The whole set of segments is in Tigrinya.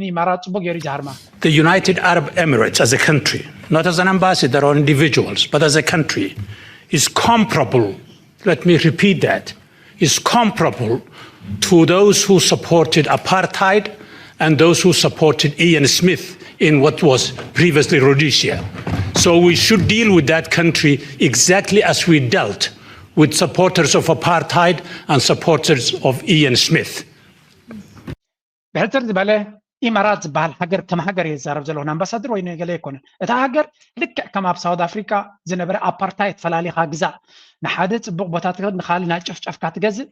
ንኢማራት ጽቡቅ ገይሩ ይዛርማ። The United Arab Emirates as a country, not as an ambassador or individuals, but as a country, is comparable, let me repeat that, is comparable to those who supported apartheid and those who supported Ian Smith in what was previously Rhodesia. So we should deal with that country exactly as we dealt with supporters of apartheid and supporters of Ian Smith. ብሕጽር ዝበለ ኢማራት ዝበሃል ሃገር ከም ሃገር እየ ዝዛረብ ዘለኹ፣ ንኣምባሳደር ወይ ንገለ ኣይኮነን። እታ ሃገር ልክዕ ከም ኣብ ሳውት ኣፍሪካ ዝነበረ ኣፓርታይድ ፈላሊኻ ግዛእ፣ ንሓደ ጽቡቕ ቦታ ትገዝ ንኻልእ ናጨፍጨፍካ ትገዝእ፣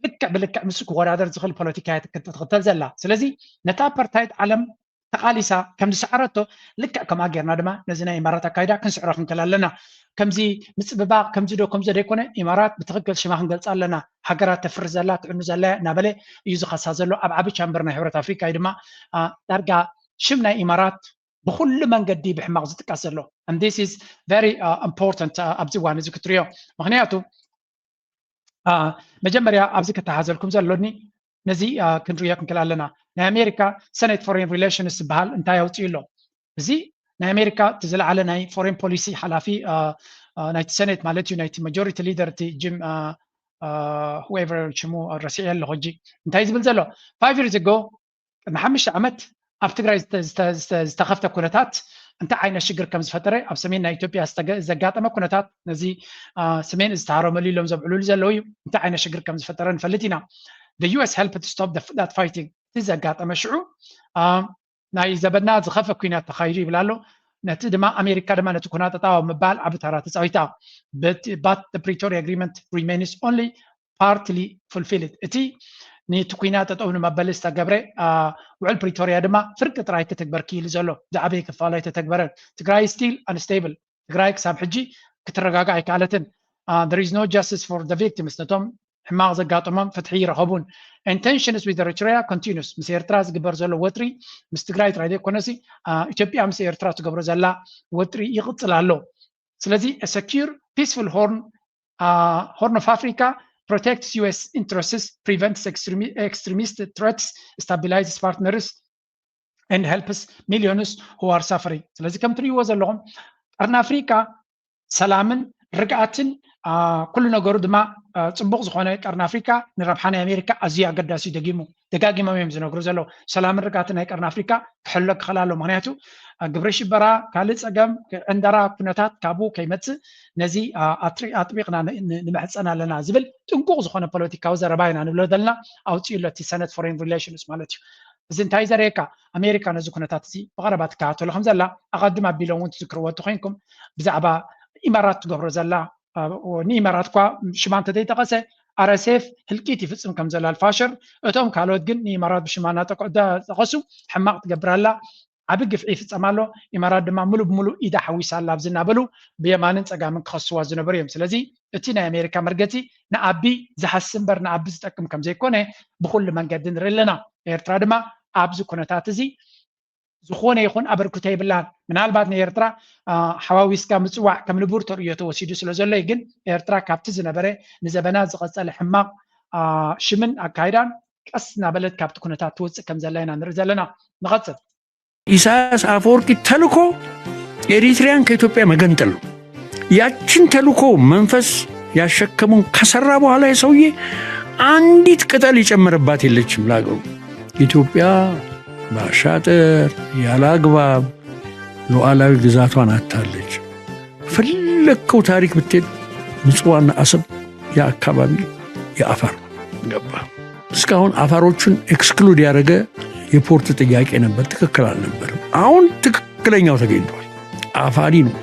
ልክዕ ብልክዕ ምስ ክወዳደር ዝኽእል ፖለቲካ እያ ትክተል ዘላ። ስለዚ ነታ ኣፓርታይድ ዓለም ተቓሊሳ ከም ዝሰዓረቶ ልክዕ ከምኣ ጌርና ድማ ነዚ ናይ ኢማራት ኣካይዳ ክንስዕሮ ክንክእል ኣለና። ከምዚ ምጽብባቕ ከምዚ ዶ ከምዚ ዶ ኣይኮነ፣ ኢማራት ብትኽክል ሽማ ክንገልጻ ኣለና። ሃገራት ተፍሪ ዘላ ትዕኑ ዘላ እያ እናበለ እዩ ዝኸሳ ዘሎ ኣብ ዓቢ ቻምበር ናይ ሕብረት ኣፍሪካ እዩ ድማ ዳርጋ ሽም ናይ ኢማራት ብኩሉ መንገዲ ብሕማቕ ዝጥቀስ ዘሎ። And this is very important ኣብዚ እዋን እዚ ክትሪኦ፣ ምክንያቱ መጀመርያ ኣብዚ ክተሓዘልኩም ዘሎኒ ነዚ ክንሪኦ ክንክእል ኣለና። ናይ ኣሜሪካ ሰኔት ፎሬን ሪሌሽንስ ዝበሃል እንታይ ኣውፅኡ ኣሎ? እዚ ናይ ኣሜሪካ እቲ ዝለዓለ ናይ ፎሬን ፖሊሲ ሓላፊ ናይቲ ሰኔት ማለት እዩ፣ ናይቲ ማጆሪቲ ሊደር እቲ ጂም whoever ሽሙ ረሲዐ ኣለኹ ሕጂ፣ እንታይ ዝብል ዘሎ? Five years ago፣ ቅድሚ ሓሙሽተ ዓመት ኣብ ትግራይ ዝተኸፍተ ኩነታት እንታይ ዓይነት ሽግር ከም ዝፈጠረ፣ ኣብ ሰሜን ናይ ኢትዮጵያ ዘጋጠመ ኩነታት፣ ነዚ ሰሜን ዝተሃረመሉ ኢሎም ዘብዕሉሉ ዘለዉ እዩ፣ እንታይ ዓይነት ሽግር ከም ዝፈጠረ ንፈልጥ ኢና። The US helped to stop that fighting። እቲ ዘጋጠመ ሽዑ ናይ ዘበና ዝኸፈ ኩናት ተኻይዱ ይብል ኣሎ። ነቲ ድማ ኣሜሪካ ድማ ነቲ ኩናት ጠጣው ምባል ዓቢ ተራ ተፃዊታ። But Pretoria Agreement remains only partly fulfilled። እቲ ነቲ ኩናት ጠጠው ንመበሊ ዝተገብረ ውዕል ፕሪቶሪያ ድማ ፍርቂ ጥራይ ክትግበር ክኢሉ ዘሎ፣ ዝዓበየ ክፋሉ ኣይተተግበረን። ትግራይ still unstable። ትግራይ ክሳብ ሕጂ ክትረጋጋእ ኣይከኣለትን። There is no justice for the victims። ነቶም ሕማቕ ዘጋጠሞም ፍትሒ ይረኸቡን። And tensions with Eritrea continues። ምስ ኤርትራ ዝግበር ዘሎ ወጥሪ ምስ ትግራይ ጥራይ ዘይኮነሲ ኢትዮጵያ ምስ ኤርትራ ትገብሮ ዘላ ወጥሪ ይቕፅል ኣሎ። ስለዚ secure peaceful Horn Horn of Africa protects US interests, prevents extremist threats, stabilizes partners and helps millions who are suffering። ስለዚ ከም ትሪእዎ ዘለኹም ቀርኒ ኣፍሪካ ሰላምን ርግኣትን ኩሉ ነገሩ ድማ ፅቡቕ ዝኾነ ቀርኒ ኣፍሪካ ንረብሓ ናይ ኣሜሪካ ኣዝዩ ኣገዳሲ እዩ። ደጊሙ ደጋጊሞም እዮም ዝነግሩ ዘለዉ። ሰላምን ርግኣትን ናይ ቀርኒ ኣፍሪካ ክሕሎ ክኽእል ኣሎ። ምክንያቱ ግብረ ሽበራ፣ ካልእ ፀገም፣ ዕንደራ ኩነታት ካብኡ ከይመፅእ ነዚ ኣጥቢቕና ንምሕፀን ኣለና ዝብል ጥንቁቕ ዝኾነ ፖለቲካዊ ዘረባ ኢና ንብሎ ዘለና። ኣውፅኡ ኣሎ እቲ ሰነት ፎሬን ሪሌሽንስ ማለት እዩ። እዚ እንታይ ዘርእየካ? ኣሜሪካ ነዚ ኩነታት እዚ ብቐረባ ትከታተሎ ከም ዘላ ኣቐድም ኣቢሎም እውን ትዝክርዎ እንተኮይንኩም ብዛዕባ ኢማራት ትገብሮ ዘላ ንኢማራት እኳ ሽማ እንተዘይጠቐሰ ኣረሴፍ ህልቂት ይፍፅም ከም ዘላ ኣልፋሽር፣ እቶም ካልኦት ግን ንኢማራት ብሽማ እናጠቀሱ ሕማቕ ትገብር ኣላ፣ ዓቢ ግፍዒ ይፍፀም ኣሎ፣ ኢማራት ድማ ሙሉ ብሙሉ ኢዳ ሓዊሳ ኣላ ኣብዚ እናበሉ ብየማንን ፀጋምን ክኸስዋ ዝነበሩ እዮም። ስለዚ እቲ ናይ ኣሜሪካ መርገፂ ንኣቢ ዝሃሲ እምበር ንኣቢ ዝጠቅም ከም ዘይኮነ ብኩሉ መንገዲ ንርኢ ኣለና። ኤርትራ ድማ ኣብዚ ኩነታት እዚ ዝኾነ ይኹን ኣበርክቶ የብላን። ምናልባት ንኤርትራ ሓዋዊስካ ምፅዋዕ ከም ንቡር ተርእዮ ተወሲዱ ስለ ዘሎ እዩ። ግን ኤርትራ ካብቲ ዝነበረ ንዘበናት ዝቐፀለ ሕማቕ ሽምን ኣካይዳን ቀስ እናበለት ካብቲ ኩነታት ትወፅእ ከም ዘላ ኢና ንርኢ ዘለና። ንቐፅል። ኢሳያስ ኣፈወርቂ ተልኮ ኤሪትሪያን ከኢትዮጵያ መገንጠል ነው። ያችን ተልኮ መንፈስ ያሸከመው ከሰራ በኋላ የሰውዬ አንዲት ቅጠል የጨመረባት የለችም ለሀገሩ። ኢትዮጵያ በአሻጥር ያለ አግባብ ሉዓላዊ ግዛቷን አታለች። ፈለግከው ታሪክ ብትሄድ ምጽዋና አሰብ የአካባቢ የአፋር ገባ። እስካሁን አፋሮቹን ኤክስክሉድ ያደረገ የፖርት ጥያቄ ነበር፣ ትክክል አልነበርም። አሁን ትክክለኛው ተገኝቷል። አፋሪ ነው።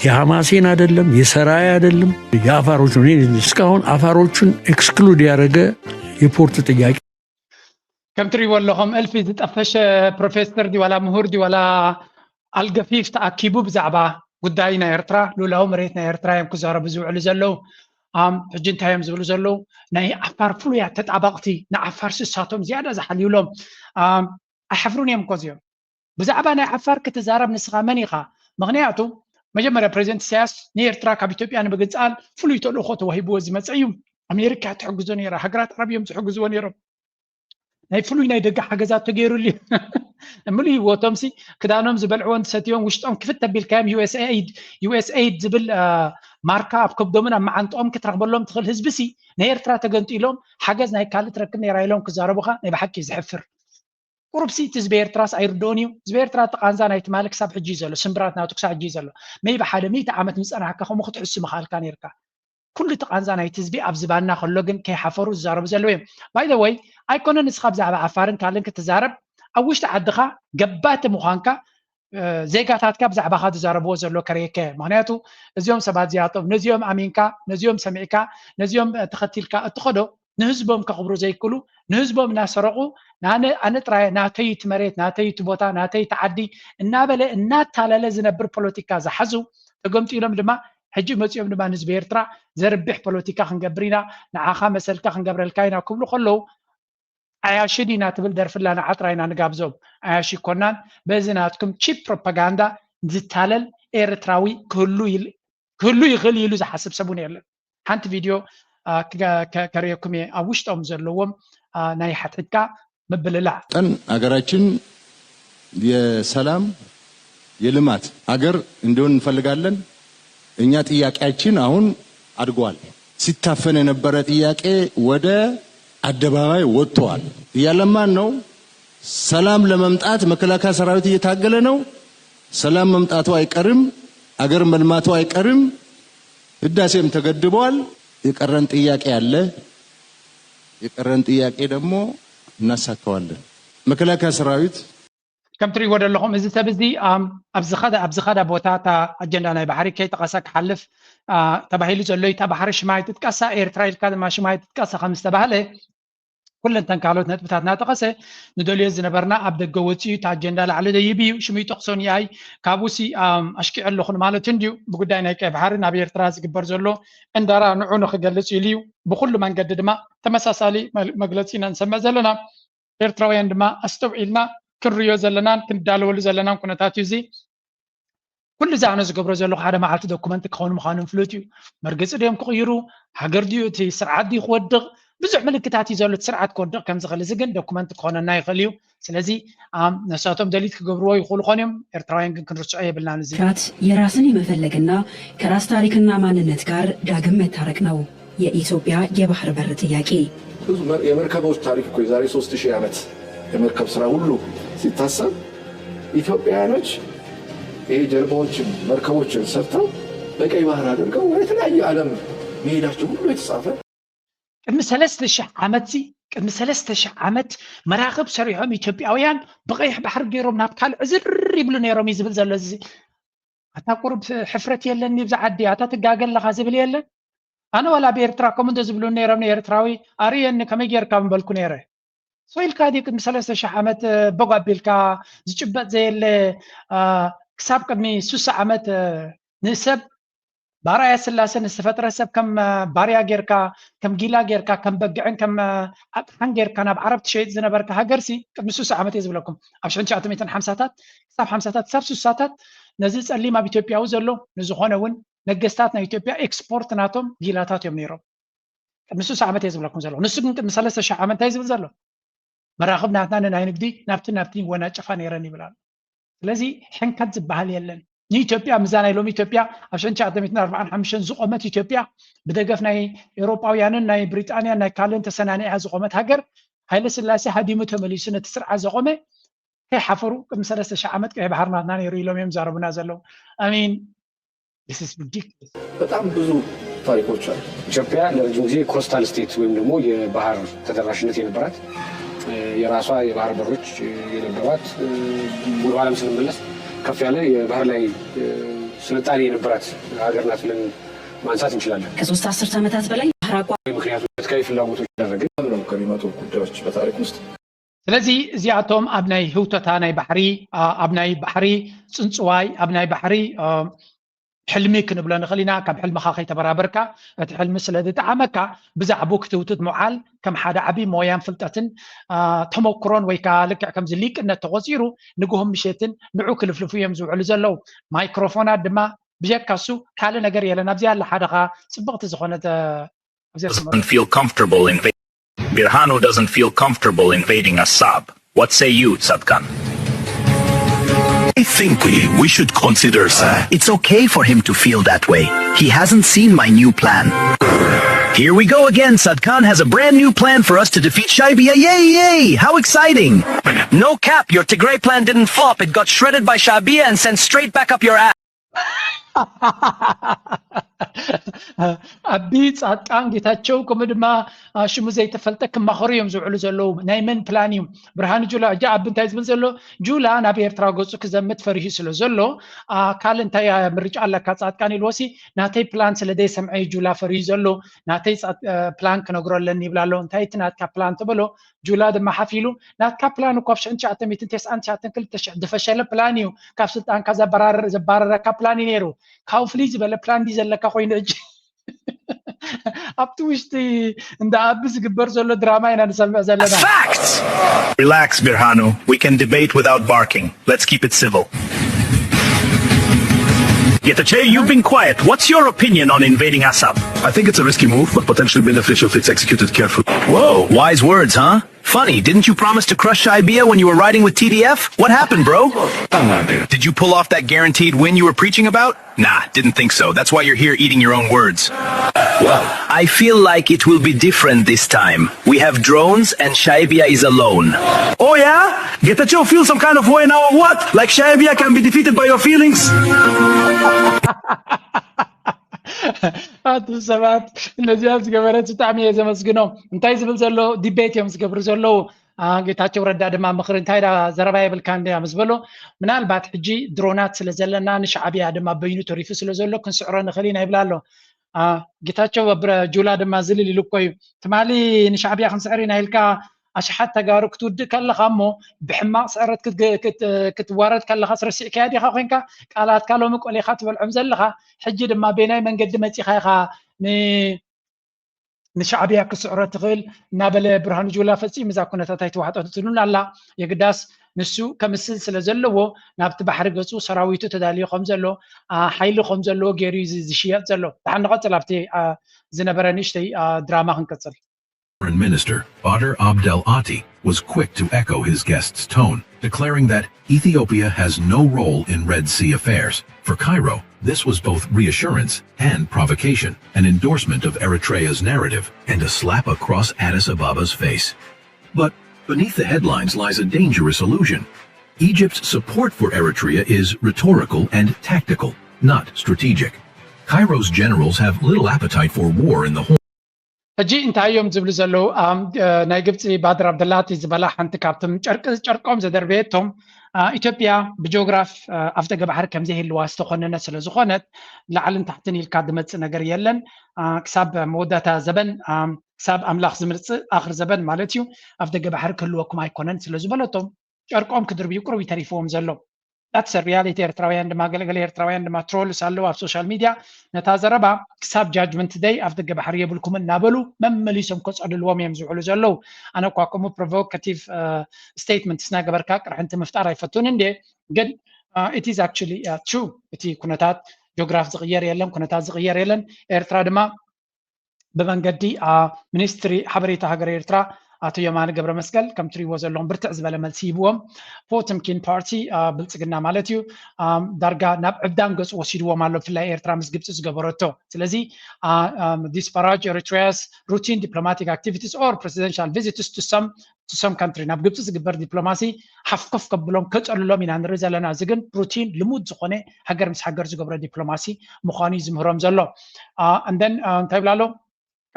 የሐማሴን አይደለም፣ የሰራይ አይደለም፣ የአፋሮች ነው። እስካሁን አፋሮቹን ኤክስክሉድ ያደረገ የፖርት ጥያቄ ከም ትሪእዎ ኣለኹም እልፊ ዝጠፈሸ ፕሮፌሰር ድዩ ዋላ ምሁር ድዩ ዋላ ኣልገፊፍ ተኣኪቡ ብዛዕባ ጉዳይ ናይ ኤርትራ ሉላዊ መሬት ናይ ኤርትራ እዮም ክዛረቡ ዝውዕሉ ዘለዉ። ሕጂ እንታይ እዮም ዝብሉ ዘለዉ? ናይ ዓፋር ፍሉያት ተጣባቕቲ ንዓፋር ስሳቶም ዝያዳ ዝሓልዩሎም ኣይሓፍሩን እዮም እኮ እዚኦም። ብዛዕባ ናይ ዓፋር ክትዛረብ ንስኻ መን ኢኻ? ምኽንያቱ መጀመርያ ፕሬዚደንት ኢሳያስ ንኤርትራ ካብ ኢትዮጵያ ንምግንፃል ፍሉይ ተልእኾ ተዋሂብዎ ዝመፀ እዩ። ኣሜሪካ ትሕግዞ ነይራ፣ ሃገራት ዓረብ እዮም ዝሕግዝዎ ነይሮም። ናይ ፍሉይ ናይ ደገ ሓገዛት ተገይሩሉ እዩ። ምሉእ ህይወቶም ሲ ክዳኖም ዝበልዕዎን ዝሰትዮም ውሽጦም ክፍት ተቢልካዮም ዩ ኤስ ኤይድ ዩ ኤስ ኤይድ ዝብል ማርካ ኣብ ከብዶምን ኣብ መዓንጥኦም ክትረኽበሎም ትኽእል ህዝቢ ሲ ንኤርትራ ተገንጢሎም ሓገዝ ናይ ካልእ ትረክብ ነይራ ኢሎም ክዛረቡኻ ናይ ብሓቂ እዩ ዘሕፍር። ቁሩብ ሲ እቲ ህዝቢ ኤርትራስ ኣይርድኦን እዩ። ህዝቢ ኤርትራ እቲ ቃንዛ ናይ ትማሊ ክሳብ ሕጂ እዩ ዘሎ፣ ስምብራት ናቱ ክሳብ ሕጂ እዩ ዘሎ። መይቢ ሓደ ሚእቲ ዓመት ምጸናሕካ ከምኡ ክትሕሱ ምኽኣልካ ነይርካ። ኩሉ እቲ ቃንዛ ናይቲ ህዝቢ ኣብ ዝባንና ከሎ ግን ከይሓፈሩ ዝዛረቡ ዘለዉ እዮም። ባይ ዘ ወይ ኣይኮነን ንስኻ ብዛዕባ ዓፋርን ካልእን ክትዛረብ ኣብ ውሽጢ ዓድኻ ገባቲ ምዃንካ ዜጋታትካ ብዛዕባኻ ዝዛረብዎ ዘሎ ከርእየካ እየ። ምኽንያቱ እዚኦም ሰባት እዚኣቶም ነዚኦም ኣሚንካ ነዚኦም ሰሚዕካ ነዚኦም ተኸቲልካ እትኸዶ ንህዝቦም ከኽብሩ ዘይክእሉ ንህዝቦም እናሰረቑ ኣነ ጥራይ ናተይ እቲ መሬት ናተይ እቲ ቦታ ናተይ እቲ ዓዲ እናበለ እናታለለ ዝነብር ፖለቲካ ዝሓዙ ተገምጢሎም ድማ ሕጂ መፂኦም ድማ ንህዝቢ ኤርትራ ዘርብሕ ፖለቲካ ክንገብር ኢና ንዓኻ መሰልካ ክንገብረልካ ኢና ክብሉ ከለዉ ዓያሺ ዲና ትብል ደርፊ ኣላ ንዓ ጥራይ ኢና ንጋብዞም ዓያሺ ይኮናን በዚ ናትኩም ቺፕ ፕሮፓጋንዳ ዝታለል ኤርትራዊ ክህሉ ይኽእል ኢሉ ዝሓስብ ሰቡን የለን ሓንቲ ቪድዮ ከርእየኩም እየ ኣብ ውሽጦም ዘለዎም ናይ ሓትሕድካ ምብልላዕ ጠን ሀገራችን የሰላም የልማት ሀገር እንዲሆን እንፈልጋለን። እኛ ጥያቄያችን አሁን አድጓል። ሲታፈን የነበረ ጥያቄ ወደ አደባባይ ወጥተዋል። እያለማን ነው። ሰላም ለመምጣት መከላከያ ሰራዊት እየታገለ ነው። ሰላም መምጣቱ አይቀርም። አገር መልማቱ አይቀርም። ህዳሴም ተገድበዋል። የቀረን ጥያቄ አለ። የቀረን ጥያቄ ደግሞ እናሳካዋለን። መከላከያ ሰራዊት ከም ትሪእዎ ዘለኹም እዚ ሰብ እዚ ኣብ ዝኸደ ኣብ ዝኸደ ቦታ እታ ኣጀንዳ ናይ ባሕሪ ከይጠቐሰ ክሓልፍ ተባሂሉ ዘሎ እዩ። እታ ባሕሪ ሽማ ኣይትጥቀሳ ኤርትራ ኢልካ ድማ ሽማ ኣይትጥቀሳ ከም ዝተባህለ ኩለን እተን ካልኦት ነጥብታት እናጠቐሰ ንደልዮ ዝነበርና ኣብ ደገ ወፂኡ እቲ ኣጀንዳ ላዕሊ ደይብ እዩ ሽሙ ይጠቕሶ ንኣይ ካብኡ ሲ ኣሽኪዑ ኣለኹ ንማለቱ እንድዩ ብጉዳይ ናይ ቀይ ባሕሪ ናብ ኤርትራ ዝግበር ዘሎ ዕንደራ ንዑ ንክገልፅ ኢሉ እዩ ብኩሉ መንገዲ ድማ ተመሳሳሊ መግለፂ ኢና ንሰምዕ ዘለና ኤርትራውያን ድማ ኣስተውዒልና ክንርእዮ ዘለናን ክንዳለወሉ ዘለናን ኩነታት እዩ እዚ ኩሉ እዚ ኣነ ዝገብሮ ዘለኹ ሓደ መዓልቲ ዶኩመንት ክኸውን ምዃኑ ፍሉጥ እዩ። መርገፂ ድዮም ክቕይሩ፣ ሃገር ድዩ እቲ ስርዓት ድዩ ክወድቕ፣ ብዙሕ ምልክታት እዩ ዘሎ እቲ ስርዓት ክወድቕ ከም ዝኽእል። እዚ ግን ዶኩመንት ክኾነና ይኽእል እዩ። ስለዚ ኣም ነሳቶም ደሊት ክገብርዎ ይኽእሉ ኾን እዮም። ኤርትራውያን ግን ክንርስዖ የብልናን እዚ። ራት የራስን የመፈለግና ከራስ ታሪክና ማንነት ጋር ዳግም መታረቅ ነው። የኢትዮጵያ የባህር በር ጥያቄ። ብዙ መር- የመርከቦች ታሪክ እኮ የዛሬ ሶስት ሺህ ዓመት የመርከብ ስራ ሁሉ ሲታሰብ ኢትዮጵያውያኖች ይሄ ጀልባዎችን መርከቦችን ሰርተው በቀይ ባህር አድርገው ወደ ተለያየ ዓለም መሄዳቸው ሁሉ የተጻፈ ቅድሚ ሰለስተ ሺህ ዓመት ሲ ቅድሚ ሰለስተ ሺህ ዓመት መራኽብ ሰሪሖም ኢትዮጵያውያን ብቐይሕ ባሕሪ ገይሮም ናብ ካልእ ዕዝር ይብሉ ነይሮም እዩ ዝብል ዘሎ እዚ ኣታ ቁሩብ ሕፍረት የለን ይብዛ ዓዲ ኣታ ትጋገ ኣለኻ ዝብል የለን ኣነ ዋላ ኣብ ኤርትራ ከምኡ እንተ ዝብሉ ነይሮም ንኤርትራዊ ኣርእየኒ ከመይ ጌርካ ምበልኩ ነይረ ሶ ኢልካ ድዩ ቅድሚ ሰለስተ ሽሕ ዓመት በጓ ኣቢልካ ዝጭበጥ ዘየለ ክሳብ ቅድሚ ሱሳ ዓመት ንሰብ ባርኣያ ስላሰ ንዝተፈጥረ ሰብ ከም ባርያ ጌርካ ከም ጊላ ጌርካ ከም በግዕን ከም ኣቅሓን ጌርካ ናብ ዓረብ ትሸይጥ ዝነበርካ ሃገርሲ ቅድሚ ሱሳ ዓመት እየ ዝብለኩም ኣብ ሽሕን ትሽዓተ ሚእትን ሓምሳታት ክሳብ ሓምሳታት ክሳብ ሱሳታት ነዚ ጸሊም ኣብ ኢትዮጵያዊ ዘሎ ንዝኾነ እውን ነገስታት ናይ ኢትዮጵያ ኤክስፖርት ናቶም ጊላታት እዮም ነይሮም ቅድሚ ሱሳ ዓመት እየ ዝብለኩም ዘለኹ ንሱ ግን ቅድሚ ሰለስተ ሽሕ ዓመት እንታይ ዝብል ዘሎ መራኽብ ናትና ንናይ ንግዲ ናብቲ ናብቲ ወናጨፋ ነይረን ይብል ኣሎ ስለዚ ሕንከት ዝበሃል የለን ንኢትዮጵያ ምዛ ናይ ሎሚ ኢትዮጵያ ኣብ ሽሕን ትሽዓተ ሚእትን ኣርብዓን ሓሙሽተን ዝቆመት ኢትዮጵያ ብደገፍ ናይ ኤውሮጳውያንን ናይ ብሪጣንያን ናይ ካልእን ተሰናኒዓ ዝቆመት ሃገር ሃይለ ስላሴ ሃዲሙ ተመሊሱ ነቲ ስርዓት ዘቆመ ከይሓፈሩ ቅድሚ ሰለስተ ሽሕ ዓመት ቀይሕ ባሕሪ ናትና ነይሩ ኢሎም እዮም ዛረቡና ዘለዉ I mean this is ridiculous በጣም ብዙ ታሪኮች አሉ። ኢትዮጵያ ለረጅም ጊዜ ኮስታል ስቴት ወይም ደግሞ የባህር ተደራሽነት የነበራት የራሷ የባህር በሮች የነበሯት ወደኋላም ስንመለስ ከፍ ያለ የባህር ላይ ስልጣኔ የነበራት ሀገር ናት ብለን ማንሳት እንችላለን። ከሶስት አስርት ዓመታት በላይ ባህር አቋ ምክንያቱ ፖለቲካዊ ፍላጎቶች ያደረገ ነው ከሚመጡ ጉዳዮች በታሪክ ውስጥ ስለዚ እዚኣቶም ኣብ ናይ ህውተታ ናይ ባሕሪ ኣብ ናይ ባሕሪ ፅንፅዋይ ኣብ ናይ ባሕሪ ሕልሚ ክንብሎ ንኽእል ኢና ካብ ሕልምኻ ከይተበራበርካ እቲ ሕልሚ ስለ ዝጠዓመካ ብዛዕቡ ክትውትት ምውዓል ከም ሓደ ዓብዪ ሞያን ፍልጠትን ተመክሮን ወይ ከዓ ልክዕ ከምዚ ሊቅነት ተቆፂሩ ንግሆም ምሸትን ንዑ ክልፍልፉ እዮም ዝውዕሉ ዘለዉ ማይክሮፎናት ድማ ብጀካ እሱ ካልእ ነገር የለን ኣብዚኣ ኣላ ሓደኻ ፅብቕቲ ዝኾነት ኣብዚኣ feel comfortable in Birhanu doesn't feel comfortable invading Assab. What say you, Sadkan? I think we, we should consider that. It's okay for him to feel that way. He hasn't seen my new plan. Here we go again. Sadkan has a brand new plan for us to defeat Shaibia. Yay, yay! How exciting! No cap, your Tigray plan didn't flop. It got shredded by Shaibia and sent straight back up your ass. ኣቢ ፃድቃን ጌታቸው ከምኡ ድማ ሽሙ ዘይተፈልጠ ክማኸሩ እዮም ዝውዕሉ ዘለዉ። ናይ መን ፕላን እዩ? ብርሃኑ ጁላ እጃ ኣቢ እንታይ ዝብል ዘሎ? ጁላ ናብ ኤርትራ ገፁ ክዘምት ፈሪሁ ስለ ዘሎ ኣካል እንታይ ምርጫ ኣለካ ፃድቃን ኢልዎሲ ናተይ ፕላን ስለ ዘይሰምዐ እዩ ጁላ ፈሪሁ ዘሎ። ናተይ ፕላን ክነግሮ ኣለኒ ይብላ ኣሎ። እንታይ እቲ ናትካ ፕላን ተበሎ? ጁላ ድማ ሓፍ ኢሉ ናትካ ፕላን እኮ ኣብ ሽሕን ትሽዓተ ሚእትን ተስዓን ትሽዓተን ክልተ ሽሕ ዝፈሸለ ፕላን እዩ። ካብ ስልጣንካ ዘባረረካ ፕላን እዩ ነይሩ። ካብኡ ፍልይ ዝበለ ፕላን ድዩ ዘለካ ኮይኑ ሕጂ ኣብቲ ውሽጢ እንዳ ኣቢ ዝግበር ዘሎ ድራማ ኢና ንሰምዕ ዘለና። Relax, Birhanu. We can debate without barking. Let's keep it civil. Getachew, you've been quiet. What's your opinion on invading Assam? I think it's a risky move, but potentially beneficial if it's executed carefully. Whoa, wise words, huh? Funny, didn't you promise to crush Shaibia when you were riding with T D F? What happened, bro? Did you pull off that guaranteed win you were preaching about? Nah, didn't think so. That's why you're here eating your own words. Well, I feel like it will be different this time. We have drones and Shaibia is alone. Oh yeah? Getachew feel some kind of way now or what? Like Shaibia can be defeated by your feelings? ኣቱም ሰባት ነዚኣ ዝገበረት ብጣዕሚ እየ ዘመስግኖም። እንታይ ዝብል ዘሎ ዲቤት እዮም ዝገብሩ ዘለዉ። ጌታቸው ረዳ ድማ ምኽሪ እንታይ ዘረባ የብልካ እንድያ ምስ በሎ ምናልባት ሕጂ ድሮናት ስለ ዘለና ንሻዕብያ ድማ በይኑ ተሪፉ ስለ ዘሎ ክንስዕሮ ንኽእል ኢና ይብላ ኣሎ። ጌታቸው ጁላ ድማ ዝልል ኢሉ እኮ እዩ ትማሊ ንሻዕብያ ክንስዕር ኢና ኢልካ ኣሽሓት ተጋሩ ክትውድእ ከለኻ እሞ ብሕማቕ ስዕረት ክትዋረድ ከለኻ ስረሲዕካያ ዲኻ ኮንካ ቃላትካ ሎሚ ቆሊኻ ትበልዖም ዘለኻ ሕጂ ድማ ቤናይ መንገዲ መፂኻ ኢኻ ንሻዕብያ ክስዕሮ ትኽእል እናበለ ብርሃኑ ጁላ ፈፂሙ እዛ ኩነታት ኣይተዋሕጠትሉን ኣላ። የግዳስ ንሱ ከምስል ስለ ዘለዎ ናብቲ ባሕሪ ገፁ ሰራዊቱ ተዳልዩ ከም ዘሎ ሓይሊ ከም ዘለዎ ገይሩ እዩ ዝሽየጥ ዘሎ። ደሓን ንቐፅል ኣብቲ ዝነበረ ንእሽተይ ድራማ ክንቀፅል። Foreign Minister Badr Abdel Ati was quick to echo his guest's tone, declaring that Ethiopia has no role in Red Sea affairs. For Cairo, this was both reassurance and provocation, an endorsement of Eritrea's narrative, and a slap across Addis Ababa's face. But beneath the headlines lies a dangerous illusion. Egypt's support for Eritrea is rhetorical and tactical, not strategic. Cairo's generals have little appetite for war in the Horn. ሕጂ እንታይ እዮም ዝብሉ ዘለዉ? ናይ ግብፂ ባድር ኣብደላቲ ዝበላ ሓንቲ ካብቶም ጨርቂ ጨርቆም ዘደርበየቶም ኢትዮጵያ ብጂኦግራፍ ኣፍደገ ባሕሪ ከምዘይህልዋ ዝተኮነነ ስለ ዝኾነት ላዕልን ታሕትን ኢልካ ዝመፅእ ነገር የለን። ክሳብ መወዳእታ ዘበን ክሳብ ኣምላኽ ዝምርፅእ ኣኽር ዘበን ማለት እዩ ኣፍደገ ባሕሪ ክህልወኩም ኣይኮነን ስለ ዝበለቶም ጨርቆም ክድርብዩ ቁሩብ ይተሪፍዎም ዘሎ። That's a reality። ኤርትራውያን ድማ ገለገለ ኤርትራውያን ድማ ትሮልስ ኣለዉ ኣብ ሶሻል ሚድያ ነታ ዘረባ ክሳብ ጃጅመንት ደይ ኣፍደገ ባሕሪ የብልኩምን እናበሉ መመሊሶም ከፀልልዎም እዮም ዝውዕሉ ዘለዉ። ኣነ እኳ ከምኡ ፕሮቮካቲቭ ስቴትመንትስ እናገበርካ ቅርሕንቲ ምፍጣር ኣይፈቱን እንዴ ግን it is actually true። እቲ ኩነታት ጆግራፍ ዝቕየር የለን፣ ኩነታት ዝቕየር የለን። ኤርትራ ድማ ብመንገዲ ሚኒስትሪ ሓበሬታ ሃገር ኤርትራ ኣቶ የማነ ገብረመስቀል ከም ትሪእዎ ዘለኹም ብርትዕ ዝበለ መልሲ ሂብዎም። ፖተምኪን ፓርቲ ብልፅግና ማለት እዩ ዳርጋ ናብ ዕብዳን ገፁ ወሲድዎም ኣሎ ብፍላይ ኤርትራ ምስ ግብፂ ዝገበረቶ። ስለዚ disparage Eritrea's routine diplomatic activities or presidential visits to some to some country ናብ ግብፂ ዝግበር ዲፕሎማሲ ሓፍኮፍ ከብሎም ከፀልሎም ኢና ንርኢ ዘለና። እዚ ግን ሩቲን ልሙድ ዝኾነ ሃገር ምስ ሃገር ዝገብሮ ዲፕሎማሲ ምዃኑ እዩ ዝምህሮም ዘሎ። And then እንታይ ይብላ ኣሎ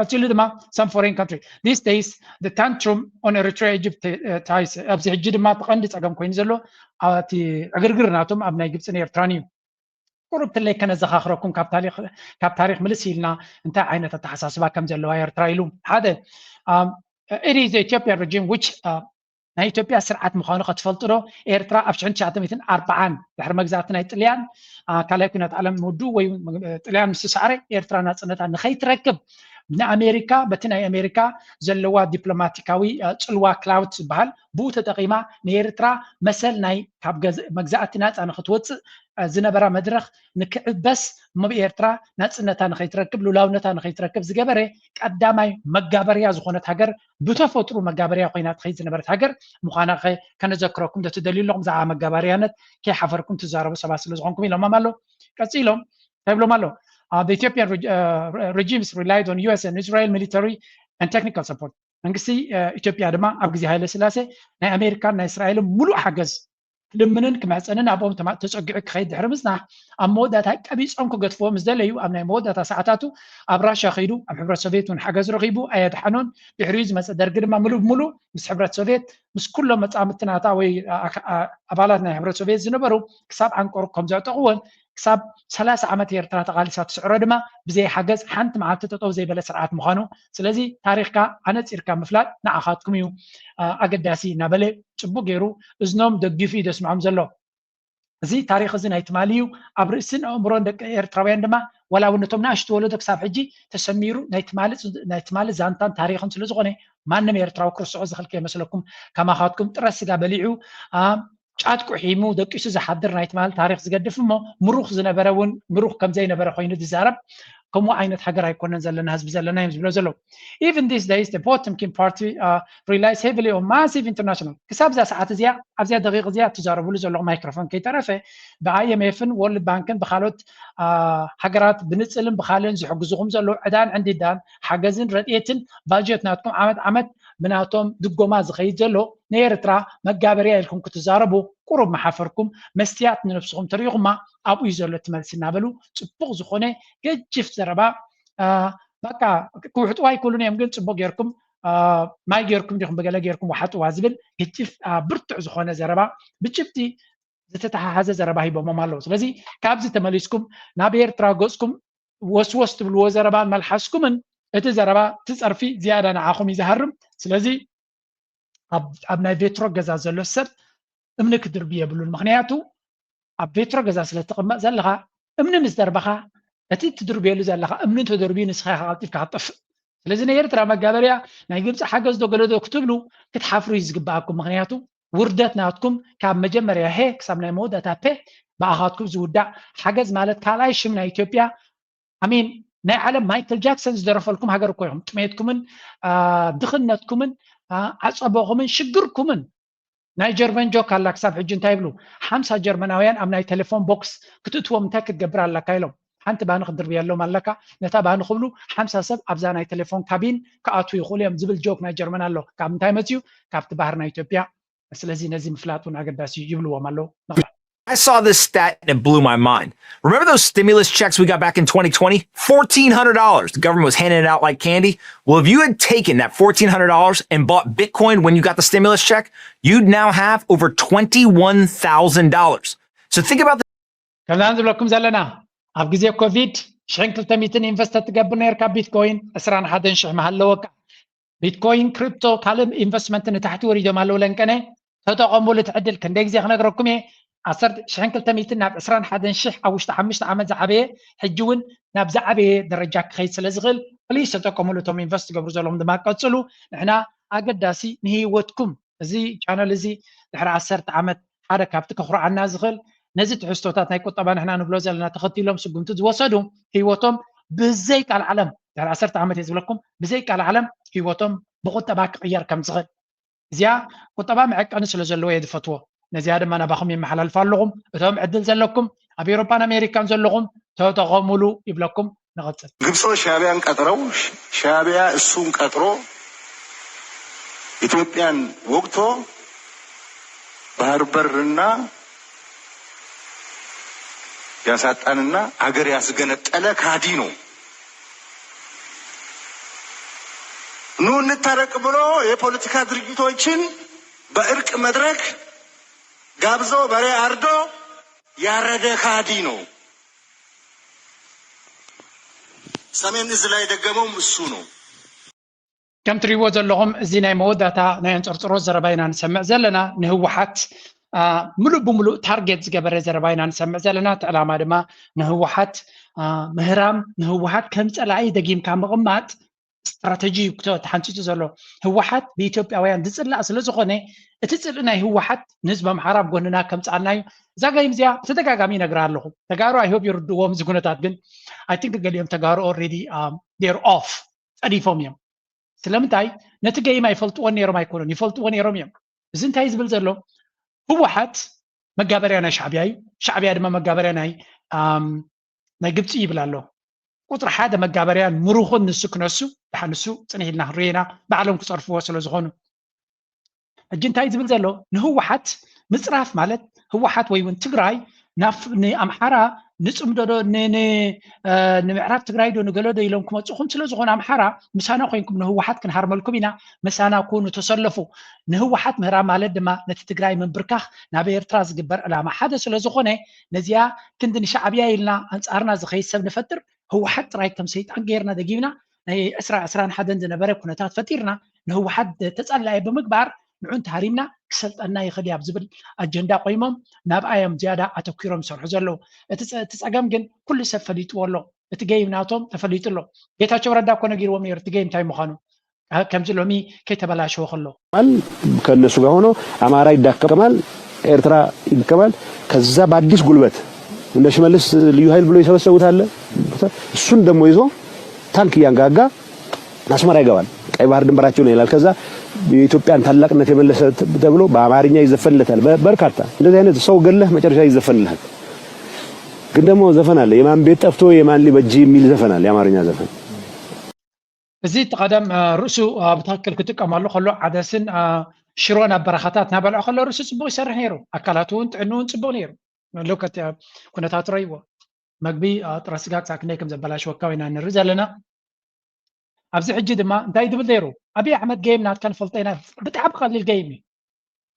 ቀፂሉ ድማ some foreign country these days the tantrum on Eritrea Egypt ties ኣብዚ ሕጂ ድማ እቲ ቀንዲ ፀገም ኮይኑ ዘሎ እቲ ዕግርግር ናቶም ኣብ ናይ ግብፅን ኤርትራን እዩ። ቁሩብ ትለይ ከነዘኻኽረኩም ካብ ታሪኽ ምልስ ኢልና እንታይ ዓይነት ኣተሓሳስባ ከም ዘለዋ ኤርትራ ኢሉ ሓደ it is Ethiopian regime which ናይ ኢትዮጵያ ስርዓት ምዃኑ ከትፈልጡ ዶ? ኤርትራ ኣብ ሽሕን ትሽዓተ ሚእትን ኣርብዓን ድሕሪ መግዛእቲ ናይ ጥልያን ካልኣይ ኩናት ዓለም ምውድኡ ወይ ጥልያን ምስ ተሳዕረ ኤርትራ ናፅነታ ንኸይትረክብ ንኣሜሪካ በቲ ናይ ኣሜሪካ ዘለዋ ዲፕሎማቲካዊ ጽልዋ ክላውት ዝበሃል ብኡ ተጠቒማ ንኤርትራ መሰል ናይ ካብ መግዛእቲ ናፃ ንክትወፅእ ዝነበራ መድረክ ንክዕበስ እሞ ኤርትራ ናፅነታ ንከይትረክብ ሉላውነታ ንከይትረክብ ዝገበረ ቀዳማይ መጋበርያ ዝኾነት ሃገር ብተፈጥሩ መጋበርያ ኮይና ትኸይድ ዝነበረት ሃገር ምዃና ከነዘክረኩም ተትደልዩ ኣለኹም። ብዛዕባ መጋበርያነት ከይሓፈርኩም ትዛረቡ ሰባት ስለ ዝኾንኩም ኢሎሞም ኣሎ። ቀፂሎም እንታይ ብሎም ኣሎ? The Ethiopian regimes relied on U S and Israel military and technical support. መንግስቲ ኢትዮጵያ ድማ ኣብ ግዜ ሃይለ ስላሴ ናይ ኣሜሪካን ናይ እስራኤልን ሙሉእ ሓገዝ ክልምንን ክምሕፀንን ኣብኦም ተፀጊዑ ክኸይድ ድሕሪ ምፅናሕ ኣብ መወዳእታ ቀቢፆም ክገድፍዎ ምስ ደለዩ ኣብ ናይ መወዳእታ ሰዓታቱ ኣብ ራሻ ከይዱ ኣብ ሕብረት ሶቪየት እውን ሓገዝ ረኺቡ ኣየድሓኖን። ድሕሪኡ ዝመፀ ደርጊ ድማ ሙሉእ ብሙሉእ ምስ ሕብረት ሶቪየት ምስ ኩሎም መፃምድቲ ናታ ወይ ኣባላት ናይ ሕብረት ሶቪየት ዝነበሩ ክሳብ ዓንቀሩ ከም ዘዕጠቕዎን ክሳብ ሰላሳ ዓመት ኤርትራ ተቓሊሳ ትስዕሮ ድማ ብዘይ ሓገዝ ሓንቲ መዓልቲ ጠጠው ዘይበለ ስርዓት ምዃኑ። ስለዚ ታሪኽካ ኣነፂርካ ምፍላጥ ንዓኻትኩም እዩ ኣገዳሲ እናበለ ፅቡቅ ገይሩ እዝኖም ደጊፉ እዩ ዘስምዖም ዘሎ። እዚ ታሪኽ እዚ ናይ ትማሊ እዩ። ኣብ ርእስን ኣእምሮን ደቂ ኤርትራውያን ድማ ዋላ እውን ነቶም ንኣሽቱ ወለዶ ክሳብ ሕጂ ተሰሚሩ ናይ ትማሊ ዛንታን ታሪኽን ስለዝኾነ ማንም ኤርትራዊ ክርስዖ ዝኽእል ከይመስለኩም። ከማኻትኩም ጥረ ስጋ በሊዑ ጫት ቁሒሙ ደቂሱ ዝሓድር ናይ ትማሊ ታሪኽ ዝገድፍ እሞ ምሩኽ ዝነበረ እውን ምሩኽ ከምዘይነበረ ኮይኑ ዝዛረብ ከምኡ ዓይነት ሃገር ኣይኮነን ዘለና ህዝቢ ዘለና እዮም ዝብሎ ዘለዉ። Even these days the Potemkin party relies heavily on massive international ክሳብ እዛ ሰዓት እዚኣ ኣብዚኣ ደቂቕ እዚኣ ትዛረብሉ ዘለኹ ማይክሮፎን ከይተረፈ ብ I M F ን World Bank ን ብካልኦት ሃገራት ብንፅልን ብካልእን ዝሕግዙኹም ዘለዉ ዕዳን ዕንዲዳን ሓገዝን ረድኤትን ባጀት ናትኩም ዓመት ዓመት ብናቶም ድጎማ ዝኸይድ ዘሎ ንኤርትራ መጋበርያ ኢልኩም ክትዛረቡ ቁሩብ ምሓፈርኩም። መስትያት ንነብስኹም ተሪኢኹማ ኣብኡ እዩ ዘሎ እቲ መልሲ እናበሉ ፅቡቕ ዝኾነ ገጅፍ ዘረባ በቃ ክውሕጥዋ ኣይክእሉን እዮም ግን ፅቡቕ ጌርኩም ማይ ጌርኩም ዲኹም ብገለ ጌርኩም ውሓጥዋ ዝብል ገጅፍ ብርቱዕ ዝኾነ ዘረባ ብጭብጢ ዝተተሓሓዘ ዘረባ ሂቦሞም ኣለዉ። ስለዚ ካብዚ ተመሊስኩም ናብ ኤርትራ ገፅኩም ወስወስ ትብልዎ ዘረባን መልሓስኩምን እቲ ዘረባ እቲ ፀርፊ ዝያዳ ንዓኹም እዩ ዝሃርም። ስለዚ ኣብ ናይ ቬትሮ ገዛ ዘሎ ሰብ እምኒ ክድርቢ የብሉን። ምክንያቱ ኣብ ቬትሮ ገዛ ስለ ትቕመጥ ዘለኻ እምኒ ምስ ደርበኻ እቲ ትድርብየሉ ዘለኻ እምኒ እንተደርብዩ ንስኻ ኢኻ ቀልጢፍካ ክትጠፍእ። ስለዚ ናይ ኤርትራ መጋበርያ ናይ ግብፂ ሓገዝ ዶ ገለ ዶ ክትብሉ ክትሓፍሩ እዩ ዝግበኣኩም። ምክንያቱ ውርደት ናትኩም ካብ መጀመርያ ሄ ክሳብ ናይ መወዳእታ ፔ ብኣኻትኩም ዝውዳእ ሓገዝ ማለት ካልኣይ ሽም ናይ ኢትዮጵያ ኣሚን ናይ ዓለም ማይክል ጃክሰን ዝደረፈልኩም ሃገር እኮ ኢኹም። ጥሜትኩምን ድኽነትኩምን ዓፀቦኹምን ሽግርኩምን ናይ ጀርመን ጆክ ኣላ ክሳብ ሕጂ እንታይ ይብሉ ሓምሳ ጀርመናውያን ኣብ ናይ ቴሌፎን ቦክስ ክትእትዎም እንታይ ክትገብር ኣለካ ኢሎም ሓንቲ ባኒ ክትድርብየሎም ኣለካ ነታ ባኒ ክብሉ ሓምሳ ሰብ ኣብዛ ናይ ቴሌፎን ካቢን ክኣትዉ ይኽእሉ እዮም ዝብል ጆክ ናይ ጀርመን ኣሎ። ካብ ምንታይ መፅዩ? ካብቲ ባህር ናይ ኢትዮጵያ። ስለዚ ነዚ ምፍላጥ እውን ኣገዳሲ እዩ ይብልዎም ኣለዉ። I saw this stat and it blew my mind. Remember those stimulus checks we got back in twenty twenty? Fourteen hundred dollars. The government was handing it out like candy. Well, if you had taken that fourteen hundred dollars and bought Bitcoin when you got the stimulus check, you'd now have over twenty-one thousand dollars. So think about the ከምዛን ዝብለኩም ዘለና ኣብ ግዜ ኮቪድ ሽሕን ክልተ ሚትን ኢንቨስት ትገብር ነርካ ቢትኮይን ዕስራን ሓደን ሽሕ መሃለወካ። ቢትኮይን ክሪፕቶ ካልእ ኢንቨስትመንት ንታሕቲ ወሪዶም ኣለዉ ለንቀነ ተጠቐሙሉ እቲ ዕድል ክንደይ ግዜ ክነግረኩም እየ ዓሰርተ ሽሕን ክልተ ሚትን ናብ ዕስራን ሓደን ሽሕ ኣብ ውሽጢ ሓሙሽተ ዓመት ዝዓበየ ሕጂ እውን ናብ ዝዓበየ ደረጃ ክኸይድ ስለ ዝኽእል ፕሊስ ተጠቀሙሉ እቶም ኢንቨስት ትገብሩ ዘለኹም ድማ ቀፅሉ ንሕና ኣገዳሲ ንህይወትኩም እዚ ቻነል እዚ ድሕሪ ዓሰርተ ዓመት ሓደ ካብቲ ከኹርዓና ዝኽእል ነዚ ትሕዝቶታት ናይ ቁጠባ ንሕና ንብሎ ዘለና ተኸቲሎም ስጉምቲ ዝወሰዱ ህይወቶም ብዘይ ቃል ዓለም ድሕሪ ዓሰርተ ዓመት እየ ዝብለኩም ብዘይ ቃል ዓለም ህይወቶም ብቁጠባ ክቕየር ከም ዝኽእል እዚኣ ቁጠባ መዐቀኒ ስለ ዘለዎ እየ ዝፈትዎ ነዚኣ ድማ ናባኹም የመሓላልፋ ኣለኹም እቶም ዕድል ዘለኩም ኣብ ኤውሮፓን ኣሜሪካን ዘለኹም ተጠቐሙሉ ይብለኩም ንቐፅል ግብጾች ሻዕቢያን ቀጥረው ሻዕቢያ እሱን ቀጥሮ ኢትዮጵያን ወግቶ ባህር በርና ያሳጣንና አገር ያስገነጠለ ከሃዲ ነው። ኑ እንታረቅ ብሎ የፖለቲካ ድርጅቶችን በእርቅ መድረክ ጋብዞ በሬ አርዶ ያረደ ከሃዲ ነው። ሰሜን እዝ ላይ የደገመውም እሱ ነው። ከም ትሪእዎ ዘለኹም እዚ ናይ መወዳእታ ናይ ኣንፀርፅሮት ዘረባ ኢና ንሰምዕ ዘለና ንህወሓት ሙሉእ ብሙሉእ ታርጌት ዝገበረ ዘረባ ኢና ንሰምዕ ዘለና እቲ ዕላማ ድማ ንህወሓት ምህራም ንህወሓት ከም ፀላኢ ደጊምካ ምቕማጥ ስትራተጂ እዩ ክተ- ተሓንፂፁ ዘሎ። ህወሓት ብኢትዮጵያውያን ዝፅላእ ስለ ዝኾነ፣ እቲ ፅልኢ ናይ ህወሓት ንህዝቢ ኣምሓራ ኣብ ጎንና ከምፅኣልና እዩ። እዛ ጋይም እዚኣ ብተደጋጋሚ ይነግራ ኣለኹ። ተጋሩ፣ I hope፣ ይርድዎም እዚ ኩነታት። ግን I think ገሊኦም ተጋሩ already ር ኦፍ፣ ፀዲፎም እዮም። ስለምንታይ? ነቲ ገይም ኣይፈልጥዎን ነይሮም ኣይኮኑን፣ ይፈልጥዎ ነይሮም እዮም። እዚ እንታይ ዝብል ዘሎ? ህወሓት መጋበርያ ናይ ሻዕብያ እዩ። ሻዕብያ ድማ መጋበርያ ናይ ኣም፣ ናይ ግብፂ ይብል ኣሎ። ቁፅሪ ሓደ መጋበርያን ምሩኽን ንሱ ክነሱ፣ ድሓ ንሱ ፅንሕ ኢልና ክንሪኤና፣ ባዕሎም ክፀርፍዎ ስለ ዝኾኑ። ሕጂ እንታይ ዝብል ዘሎ? ንህወሓት ምፅራፍ ማለት ህወሓት ወይ እውን ትግራይ ናብ ንኣምሓራ ንፅምዶ ዶ ን- ን- እ፣ ንምዕራብ ትግራይ ዶ ንገለ ዶ ኢሎም ክመፅኹም ስለ ዝኾነ ኣምሓራ ምሳና ኮይንኩም ንህወሓት ክንሃርመልኩም ኢና፣ ምሳና ኩኑ፣ ተሰለፉ። ንህወሓት ምህራም ማለት ድማ ነቲ ትግራይ ምንብርካኽ ናብ ኤርትራ ዝግበር ዕላማ ሓደ ስለ ዝኾነ፣ ነዚኣ ክንዲ ንሻዕብያ ኢልና ኣንጻርና ዝኸይድ ሰብ ንፈጥር፣ ህወሓት ጥራይ ከም ሰይጣን ገይርና ደጊምና ናይ ዕስራ ዕስራን ሓደን ዝነበረ ኩነታት ፈጢርና ንህወሓት ተጸላኢ ብምግባር ንዑ እንተሃሪምና ክሰልጠና ይኽእል እያ ኣብ ዝብል ኣጀንዳ ቆይሞም ናብኣ እዮም ዝያዳ ኣተኲሮም ዝሰርሑ ዘለዉ። እቲ ጸ- እቲ ጸገም ግን ኩሉ ሰብ ፈሊጥዎ ኣሎ። እቲ ገይም ናቶም ተፈሊጡ ኣሎ። ጌታቸው ረዳ እኮ ነጊርዎም ነይሩ እቲ ገይም እንታይ ምዃኑ። ከምዚ ሎሚ ከይተበላሸወ ከሎ ከነሱ ጋር ሆኖ አማራ ይዳከማል፣ ኤርትራ ይዳከማል። ከዛ በአዲስ ጉልበት እነ ሽመልስ ልዩ ኃይል ብሎ የሰበሰቡት አለ። እሱን ደግሞ ይዞ ታንክ እያንጋጋ አስመራ ይገባል። ቀይ ባህር ድንበራችን ነው ይላል። ከዛ የኢትዮጵያን ታላቅነት የመለሰ ተብሎ በአማርኛ ይዘፈንለታል። በርካታ እንደዚህ አይነት ሰው ገለህ መጨረሻ ይዘፈንልሃል። ግን ደግሞ ዘፈን አለ፣ የማን ቤት ጠፍቶ የማን ሊበጅ የሚል ዘፈን አለ፣ የአማርኛ ዘፈን። እዚ እቲ ቀደም ርእሱ ኣብ ታክል ክጥቀመሉ ከሎ ዓደስን ሽሮን ኣብ በረኻታት እናበልዖ ከሎ ርእሱ ፅቡቅ ይሰርሕ ነይሩ። ኣካላቱ እውን ጥዕንኡ እውን ፅቡቅ ነይሩ። ሎከት ኩነታቱ ረይዎ መግቢ ጥረ ስጋ ክሳብ ክንደይ ከም ዘበላሽወካ ኢና ንርኢ ዘለና። ኣብዚ ሕጂ ድማ እንታይ ዝብል ነይሩ? ኣብይ ኣሕመድ ገይም ናትካ ንፈልጦ ኢና። ብጣዕሚ ቀሊል ገይም እዩ።